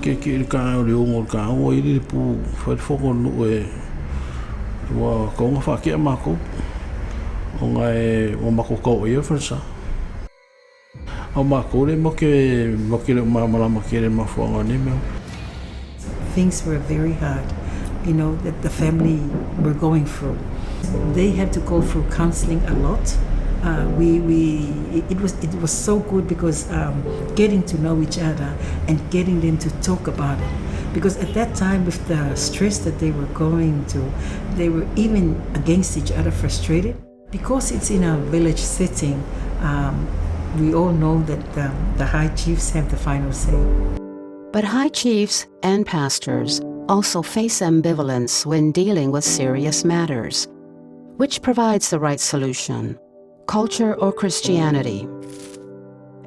Kekeʻi le taeao i le 6 o le taeao ua ili le pu fai le fono o le nuu e Ua kauga faatea makou, ona e ua matou tau ai le falesa. A o matou le matou te matou te le o malamalama tele i le mafuaaga o nei mea. Things were very hard, you know, that the family were going through. They had to go through counseling a lot. We, we, it, was, it was so good because getting to know each other and getting them to talk about it. Because at that time, with the stress that they were going to, they were even against each other, frustrated. Because it's in a village setting, we all know that the high chiefs have the final say. But high chiefs and pastors also face ambivalence when dealing with serious matters. Which provides the right solution, culture or Christianity?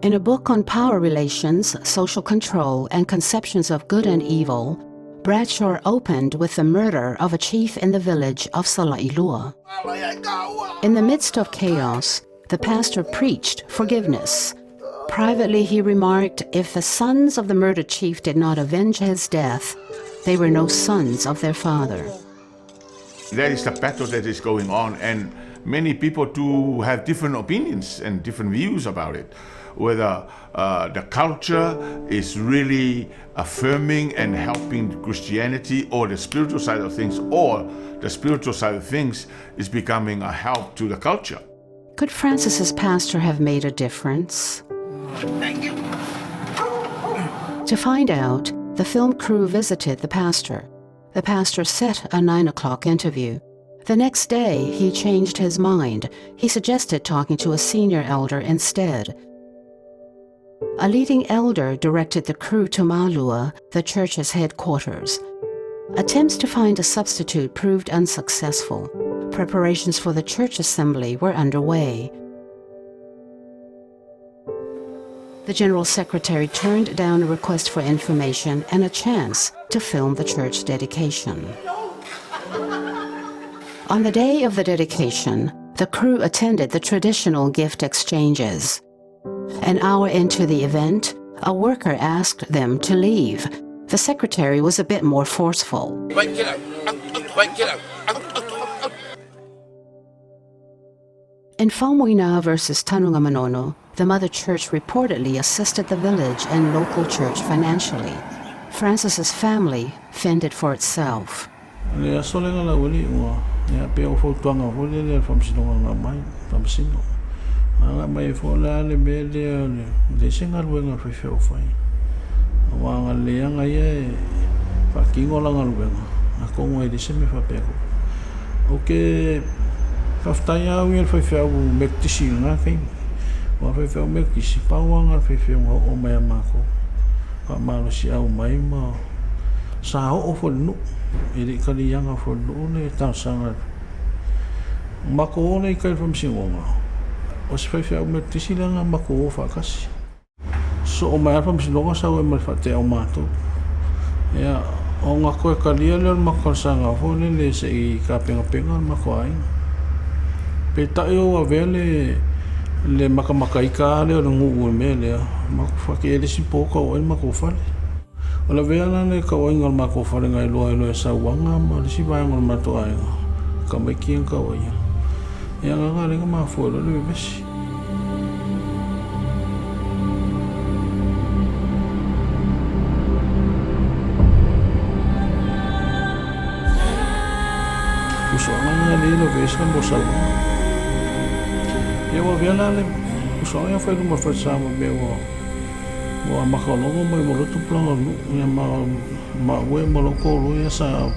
In a book on power relations, social control, and conceptions of good and evil, Bradshaw opened with the murder of a chief in the village of Salailua. In the midst of chaos, the pastor preached forgiveness. Privately, he remarked if the sons of the murdered chief did not avenge his death, they were no sons of their father. That is the battle that is going on, and many people do have different opinions and different views about it. Whether the culture is really affirming and helping Christianity or the spiritual side of things, or the spiritual side of things is becoming a help to the culture. Could Francis's pastor have made a difference? Thank you. To find out, the film crew visited the pastor. The pastor set a 9 o'clock interview. The next day, he changed his mind. He suggested talking to a senior elder instead. A leading elder directed the crew to Malua, the church's headquarters. Attempts to find a substitute proved unsuccessful. Preparations for the church assembly were underway. The general secretary turned down a request for information and a chance to film the church dedication. On the day of the dedication, the crew attended the traditional gift exchanges. An hour into the event, a worker asked them to leave. The secretary was a bit more forceful. Wait, get out. Wait, get out. Out, out. In Faumuina versus Tanugamanono, the mother church reportedly assisted the village and local church financially. Francis's family fended for itself. Le aso le ngala uli ua ia pe o fautuaga foi lele a le Faamasinoga na aumai, Faamasino. A aumai ai foi la le mea lea le leai se galuega a le faifeau o fai. Aua a galulei lava ia e faatino la galuega, atonu e leai se mea faapea atu. Ou te faafetai lava au ia i le faifeau Metotisi i lena taimi. Aua o le faifeau Metotisi, pau lava lena o le faifeau na oo mai ia matou, faamalosiau mai ma sa oo foi i le nuu. E le i taliaga foi i le nuu le talosaga. Matou o lea i tai i le Faamasinoga, o se faifeau Metotisi lea na matou o faatasi. Sosoo mai lava le Faamasinoga sau ai ma le faatea o matou. Ia, ona toe talia lea o le matou talosaga foi lele se i tapenapena le matou aiga. Peitai ua avea le le matamataita lava lea o le nuu i le mea lea, matou faatea i le isi po tau ai le matou fale. O le avea la le tauaiga o le matou fale na iloa ai loa e Sauaga ma le isi vaega o le matou aiga, tamaiti ia na tauaia. Ia na lea na mafua ai loa le vevesi. Usoga na le lo vevesi mo Sauaga. Ia ua avea la le usoga ia fai luma o le falesa ma mea ua Ua amata logo mai ma lou tupulaga o le nuu, ia ma maua ma lou toalua ia sa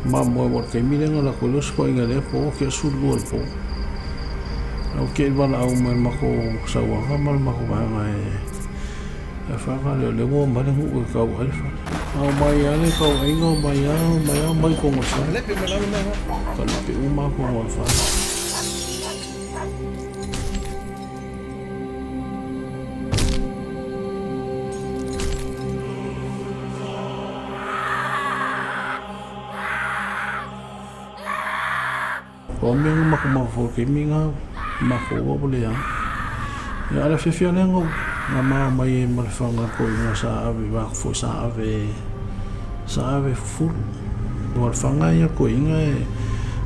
mamoe aua o le taimi lea na alu atu ai le osofaiga i lea po, ke 12 i le po. Ae ua tei valaau mai le matou sauaga ma le matou vaega e whanga lea, lea ua omai le nuu e tau ai le fale. A omai lava le tauaiga, omai lava, omai lava, omai i totonu o le fale. Kalepe uma lava totonu o le fale. O mea nga mako mafo ke mi nga mako wa wale a. Ia ala fiafia lea ngau nga maa mai e ma le whanga ko i nga sa ave wa fo sa ave sa ave fufulu. O le whanga ia ko inga e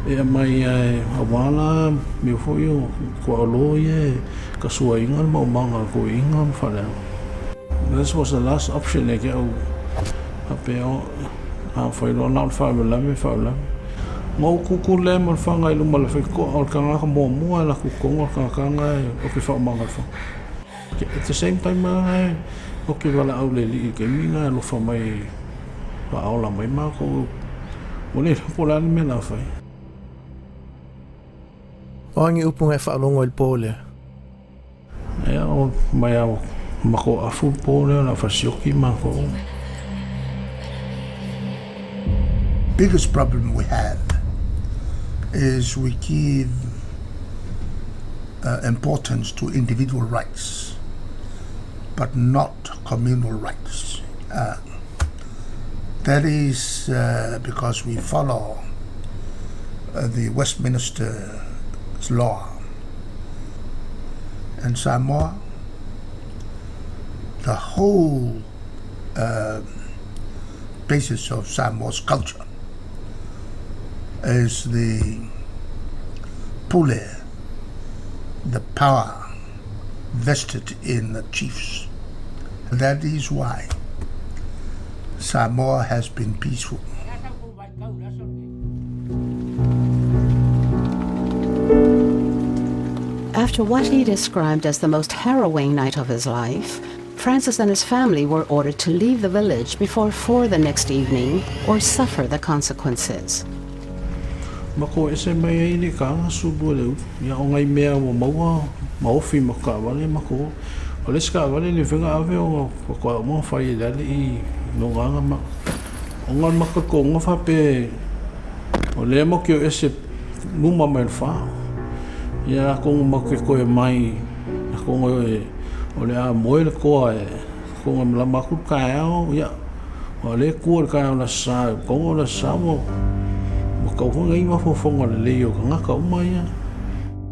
E aumai e auā la mea foi o kuaolo ia e kasuaina le maumaga a toeaiina ma faaleaga. This was the last option e ke au faapea o afai loa na o le faalavelave e faalavelave. Na ou kukule lea ma le faga i luma o le faitotoa o le tagata muamua e alu atu i totonu o le tagata na e oki faaumaga i le faga. At the same time lava e oki valaau i le alii i le taimi na e alofa mai e faaola mai matou ua le iloa po o le a le mea o le a fai. O a ni upu na e faalogo i le po lea? Ia, o mai a matou afu le po lea o le a fasioki matou. Biggest problem we have is we give uh, importance to individual rights, but not communal rights. Uh, that is uh, because we follow uh, the Westminster law. And Samoa, the whole uh, basis of Samoa's culture is the pule, the power vested in the chiefs. That is why Samoa has been peaceful. After what he described as the most harrowing night of his life, Francis and his family were ordered to leave the village before 4 the next evening or suffer the consequences. Ma ko ese mai ai le kaga sulu e le ulu. Ia o ngai mea ua maua ma ofi ma kaavale ma ko. O le isi kaavale le fega ave o faatoa uma ona fai e le alii no gaga ma ona le makatonga faapea o lea matou te o ese luma mai le fa. Ia atonu matou te toe mai atonu o le a moe le toa e atonu e malama atu le taeao ia aua o lea e tua i le taeao o le Aso Sa, tonu o le Aso Sa ua tatau foi ona i ai mafaufauga lelei o tagata uma ia.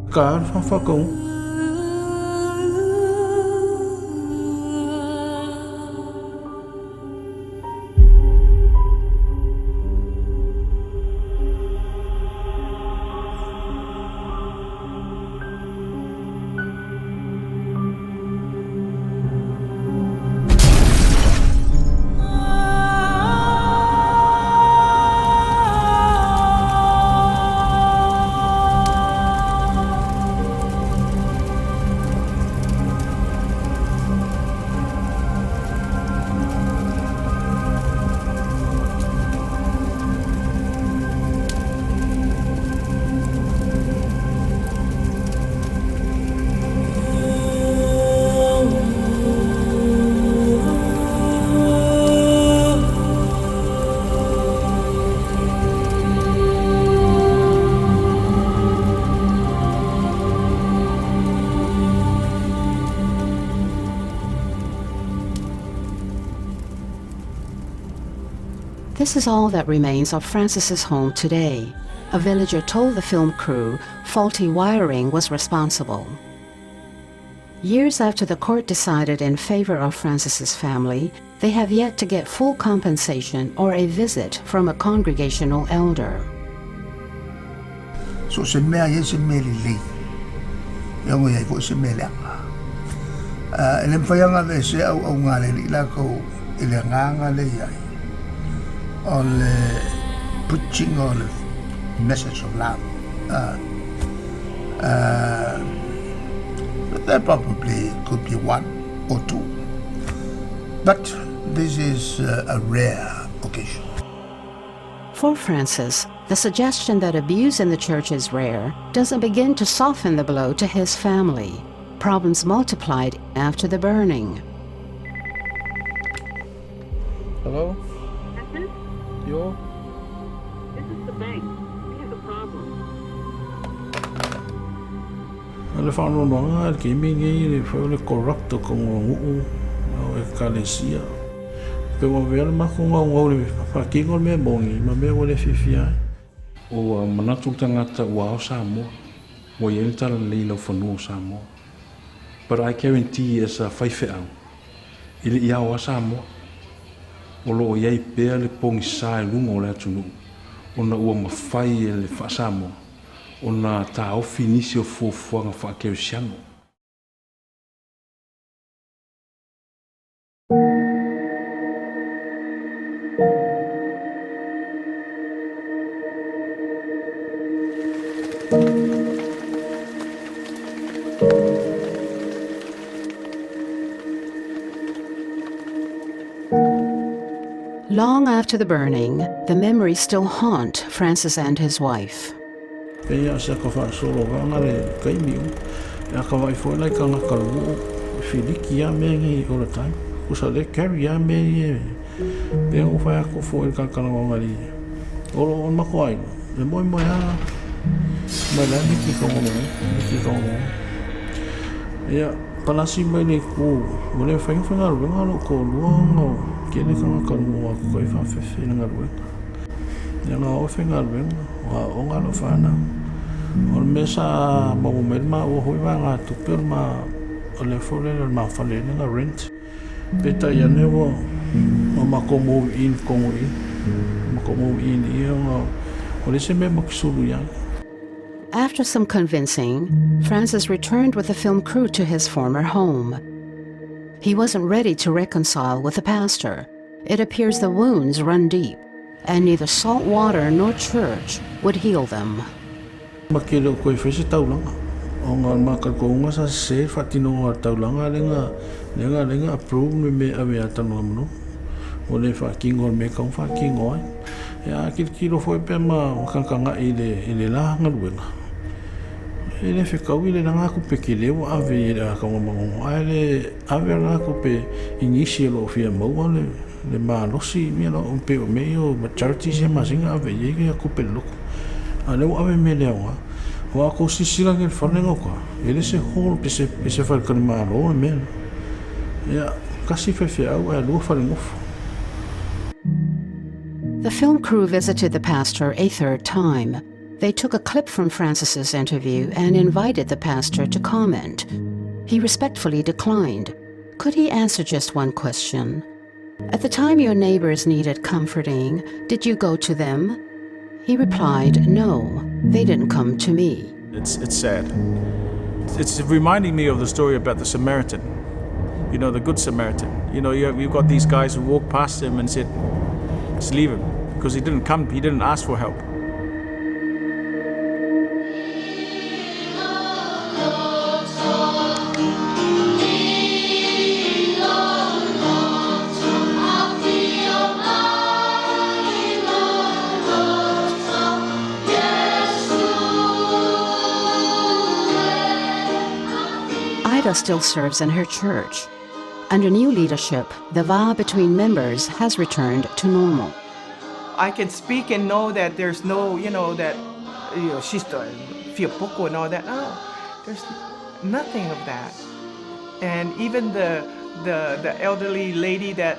Ka le whawhakau. This is all that remains of Francis's home today. A villager told the film crew faulty wiring was responsible. Years after the court decided in favor of Francis's family, they have yet to get full compensation or a visit from a congregational elder. So se mea i ai se mea lelei, e ono i ai foi se mea leaga. Uh, e le mawhai anga le se au au ngā le li lākou i le ngānga le iai o le preaching o le message of love. Uh, uh, there probably could be one or two. But this is uh, a rare occasion. For Francis, the suggestion that abuse in the church is rare doesn't begin to soften the blow to his family. Problems multiplied after the burning. Hello? Francis? Yo? This is the bank. We have a problem. O le faanoanoaga i le taimi lenei le fai o le corrupt o totonu o nuu o ekalesia. Pe ua avea le matou gaugau i le faatino le mea moni ma mea ua le fiafia ai. Ua manatu le tagata ua ao Samoa, ua i ai le talalelei i lau fanua o Samoa. But I guarantee as a faifeau, e le i ao a Samoa. O lo o i ai pea le pogisa i luga o le atunuu. ona ua mafai e le Faa-Samoa ona taofi nisi o fuafuaga faakerisiano. Long after the burning, the memories still haunt Francis and his wife. Pei a se ka whaasolo vanga le kaimi o. E a ka vai foi lai ka ngaka luo. Filiki a me ngi all the time. Kusa le carry a me e. Pe o whai ako fo e kakana o ngari. Olo o mako ai. E moi moi a. Mai la miki ka ngono. Miki ka ngono. Ia, palasi mai le ku. O le whai whai ngaru wenga lo ko lua ngau. Ke le ka ngaka luo a kuka i whawhewhe na ngaru wenga. Ia ngā o whai ngaru wenga. O ngā o ngā lo whanau. O le mea sa maua mai le maua hoi wā ngā tupe o le ma o le fo le le ma whale le ngā rent. Peitai ane ua o makou move in kongo i. Makou move in i o o le se mea makisulu iai. After some convincing, Francis returned with the film crew to his former home. He wasn't ready to reconcile with the pastor. It appears the wounds run deep, and neither salt water nor church would heal them. Ma ke leo koe whai se taulanga. O ngā mākau ko unga sa se whatino ngā taulanga lenga lenga lenga approve me me ave a tanu amano. O le whakingo me kau whakingo ai. E a kilo foi pe ma wakakanga i le i le la ngaluenga. E le whekau i le nanga kupe ke leo ave i le akaunga mangongo. Ai le ave la kupe i ngisi e lo fia maua le le malosi mea la o pe o me o ma charities e masinga ave i e kupe le loko. A leo ave me leo ngā. O a ko sisila ke whanenga ka. E le se hall pe se pe se whare kani malo le mea. Ia, kasi whewhe au e lua whare ngofo. The film crew visited the pastor a third time. They took a clip from Francis's interview and invited the pastor to comment. He respectfully declined. Could he answer just one question? At the time your neighbors needed comforting, did you go to them? He replied, No, they didn't come to me. It's, it's sad. It's reminding me of the story about the Samaritan. You know, the Good Samaritan. You know, you have, you've got these guys who walked past him and said, just leave him. Because he didn't come, he didn't ask for help. Ida still serves in her church. Under new leadership, the vow between members has returned to normal. I can speak and know that there's no, you know, that, you know, she's the fia poko and all that. No, there's nothing of that. And even the the, the elderly lady that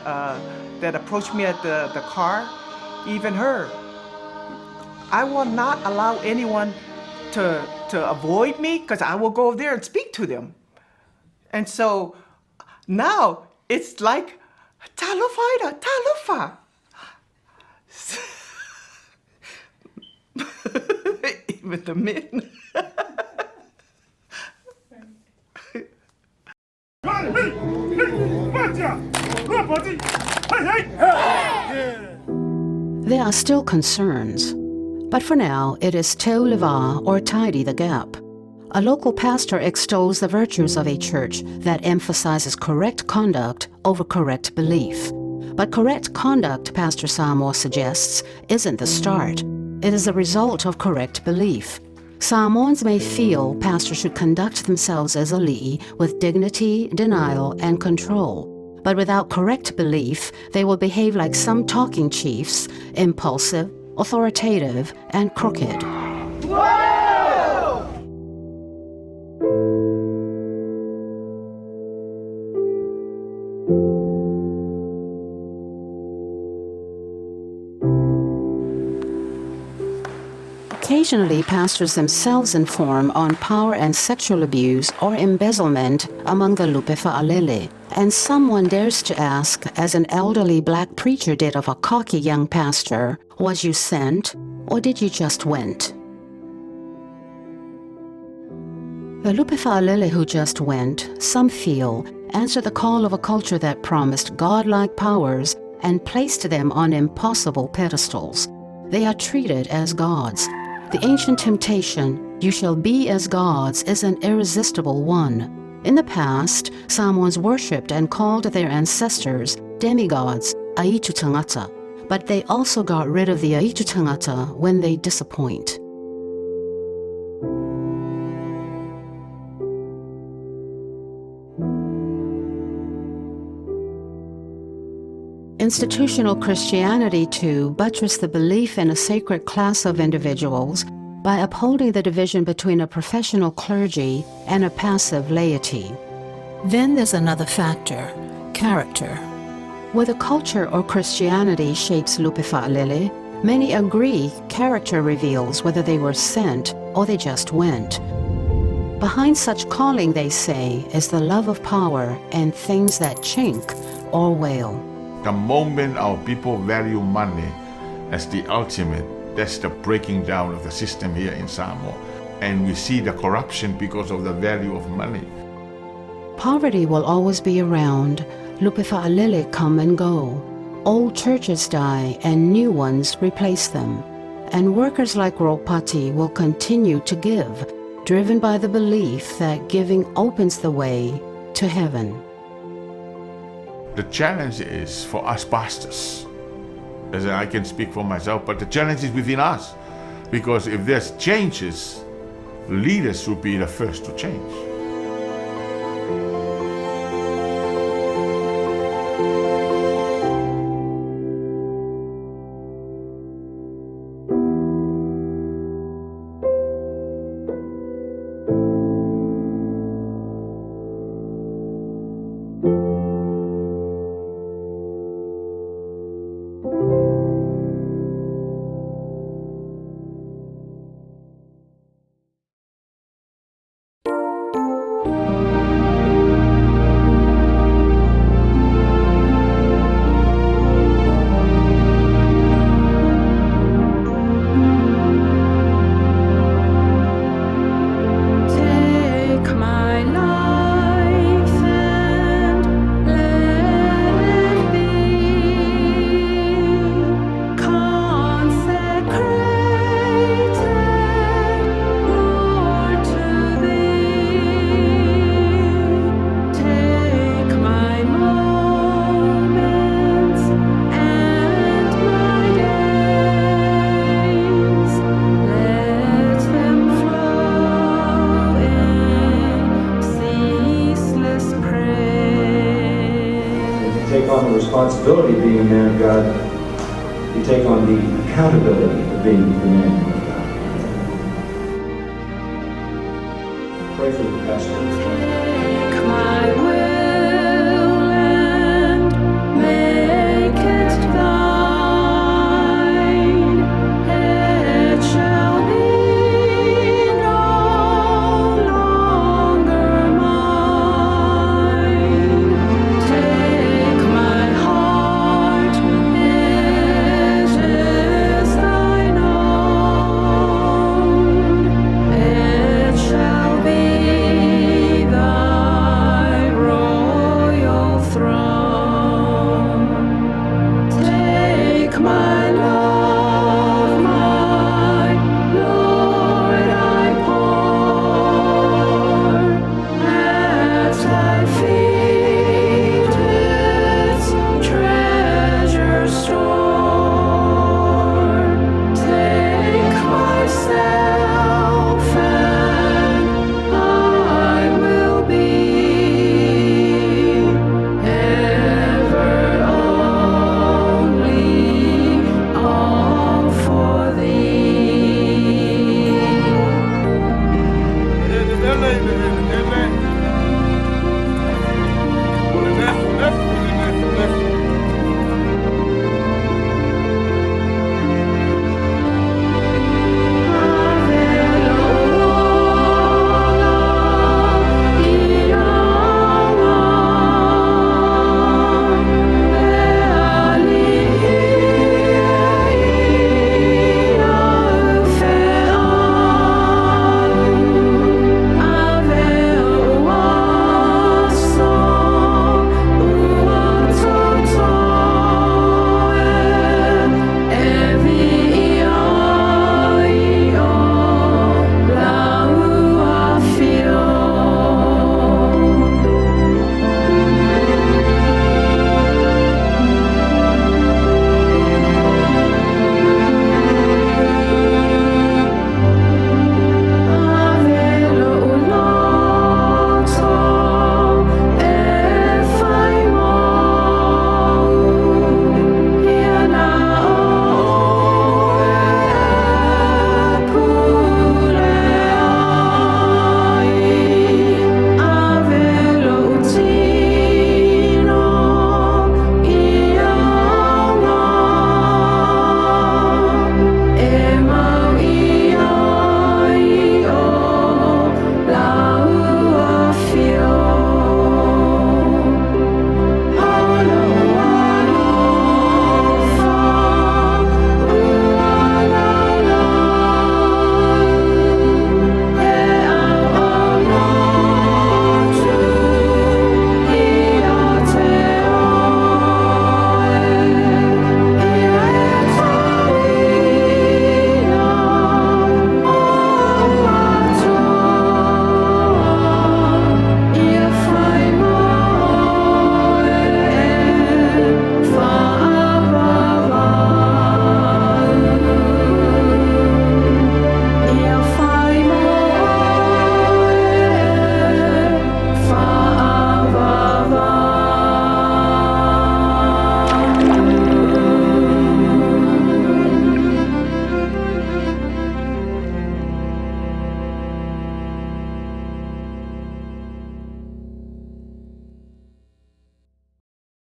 that approached me at the, the car, even her, I will not allow anyone to to avoid me because I will go over there and speak to them. And so now it's like talofa talofa. Even the men. There are still concerns, but for now it is teu le va or tidy the gap. A local pastor extols the virtues of a church that emphasizes correct conduct over correct belief. But correct conduct, Pastor Samoa suggests, isn't the start. It is the result of correct belief. Samoans may feel pastors should conduct themselves as ali'i with dignity, denial, and control. But without correct belief, they will behave like some talking chiefs, impulsive, authoritative, and crooked. Whoa! Occasionally, pastors themselves inform on power and sexual abuse or embezzlement among the Lupe Fa'alele. And someone dares to ask, as an elderly black preacher did of a cocky young pastor, was you sent? Or did you just went? The Lupe Fa'alele who just went, some feel, answer the call of a culture that promised godlike powers and placed them on impossible pedestals. They are treated as gods. The ancient temptation, you shall be as gods, is an irresistible one. In the past, Samoans worshipped and called their ancestors demigods, Aitu Tangata, but they also got rid of the Aitu Tangata when they disappoint. Institutional Christianity, too, buttressed the belief in a sacred class of individuals by upholding the division between a professional clergy and a passive laity. Then there's another factor character. Whether culture or Christianity shapes Lupe Fa'alele, many agree character reveals whether they were sent or they just went. Behind such calling, they say, is the love of power and things that chink or wail. The moment our people value money as the ultimate, that's the breaking down of the system here in Samoa. And we see the corruption because of the value of money. Poverty will always be around. Lupe Fa'alele come and go. Old churches die and new ones replace them. And workers like Ropati will continue to give, driven by the belief that giving opens the way to heaven. The challenge is for us pastors. As I can speak for myself, but the challenge is within us. Because if there's changes, leaders should be the first to change. Take my life and let it be consecrated, Lord, to Thee. Take my moments and my days, let them flow in ceaseless praise. If you take on the responsibility of being a man of God, you take on the accountability of being the man of God. Pray for the pastor.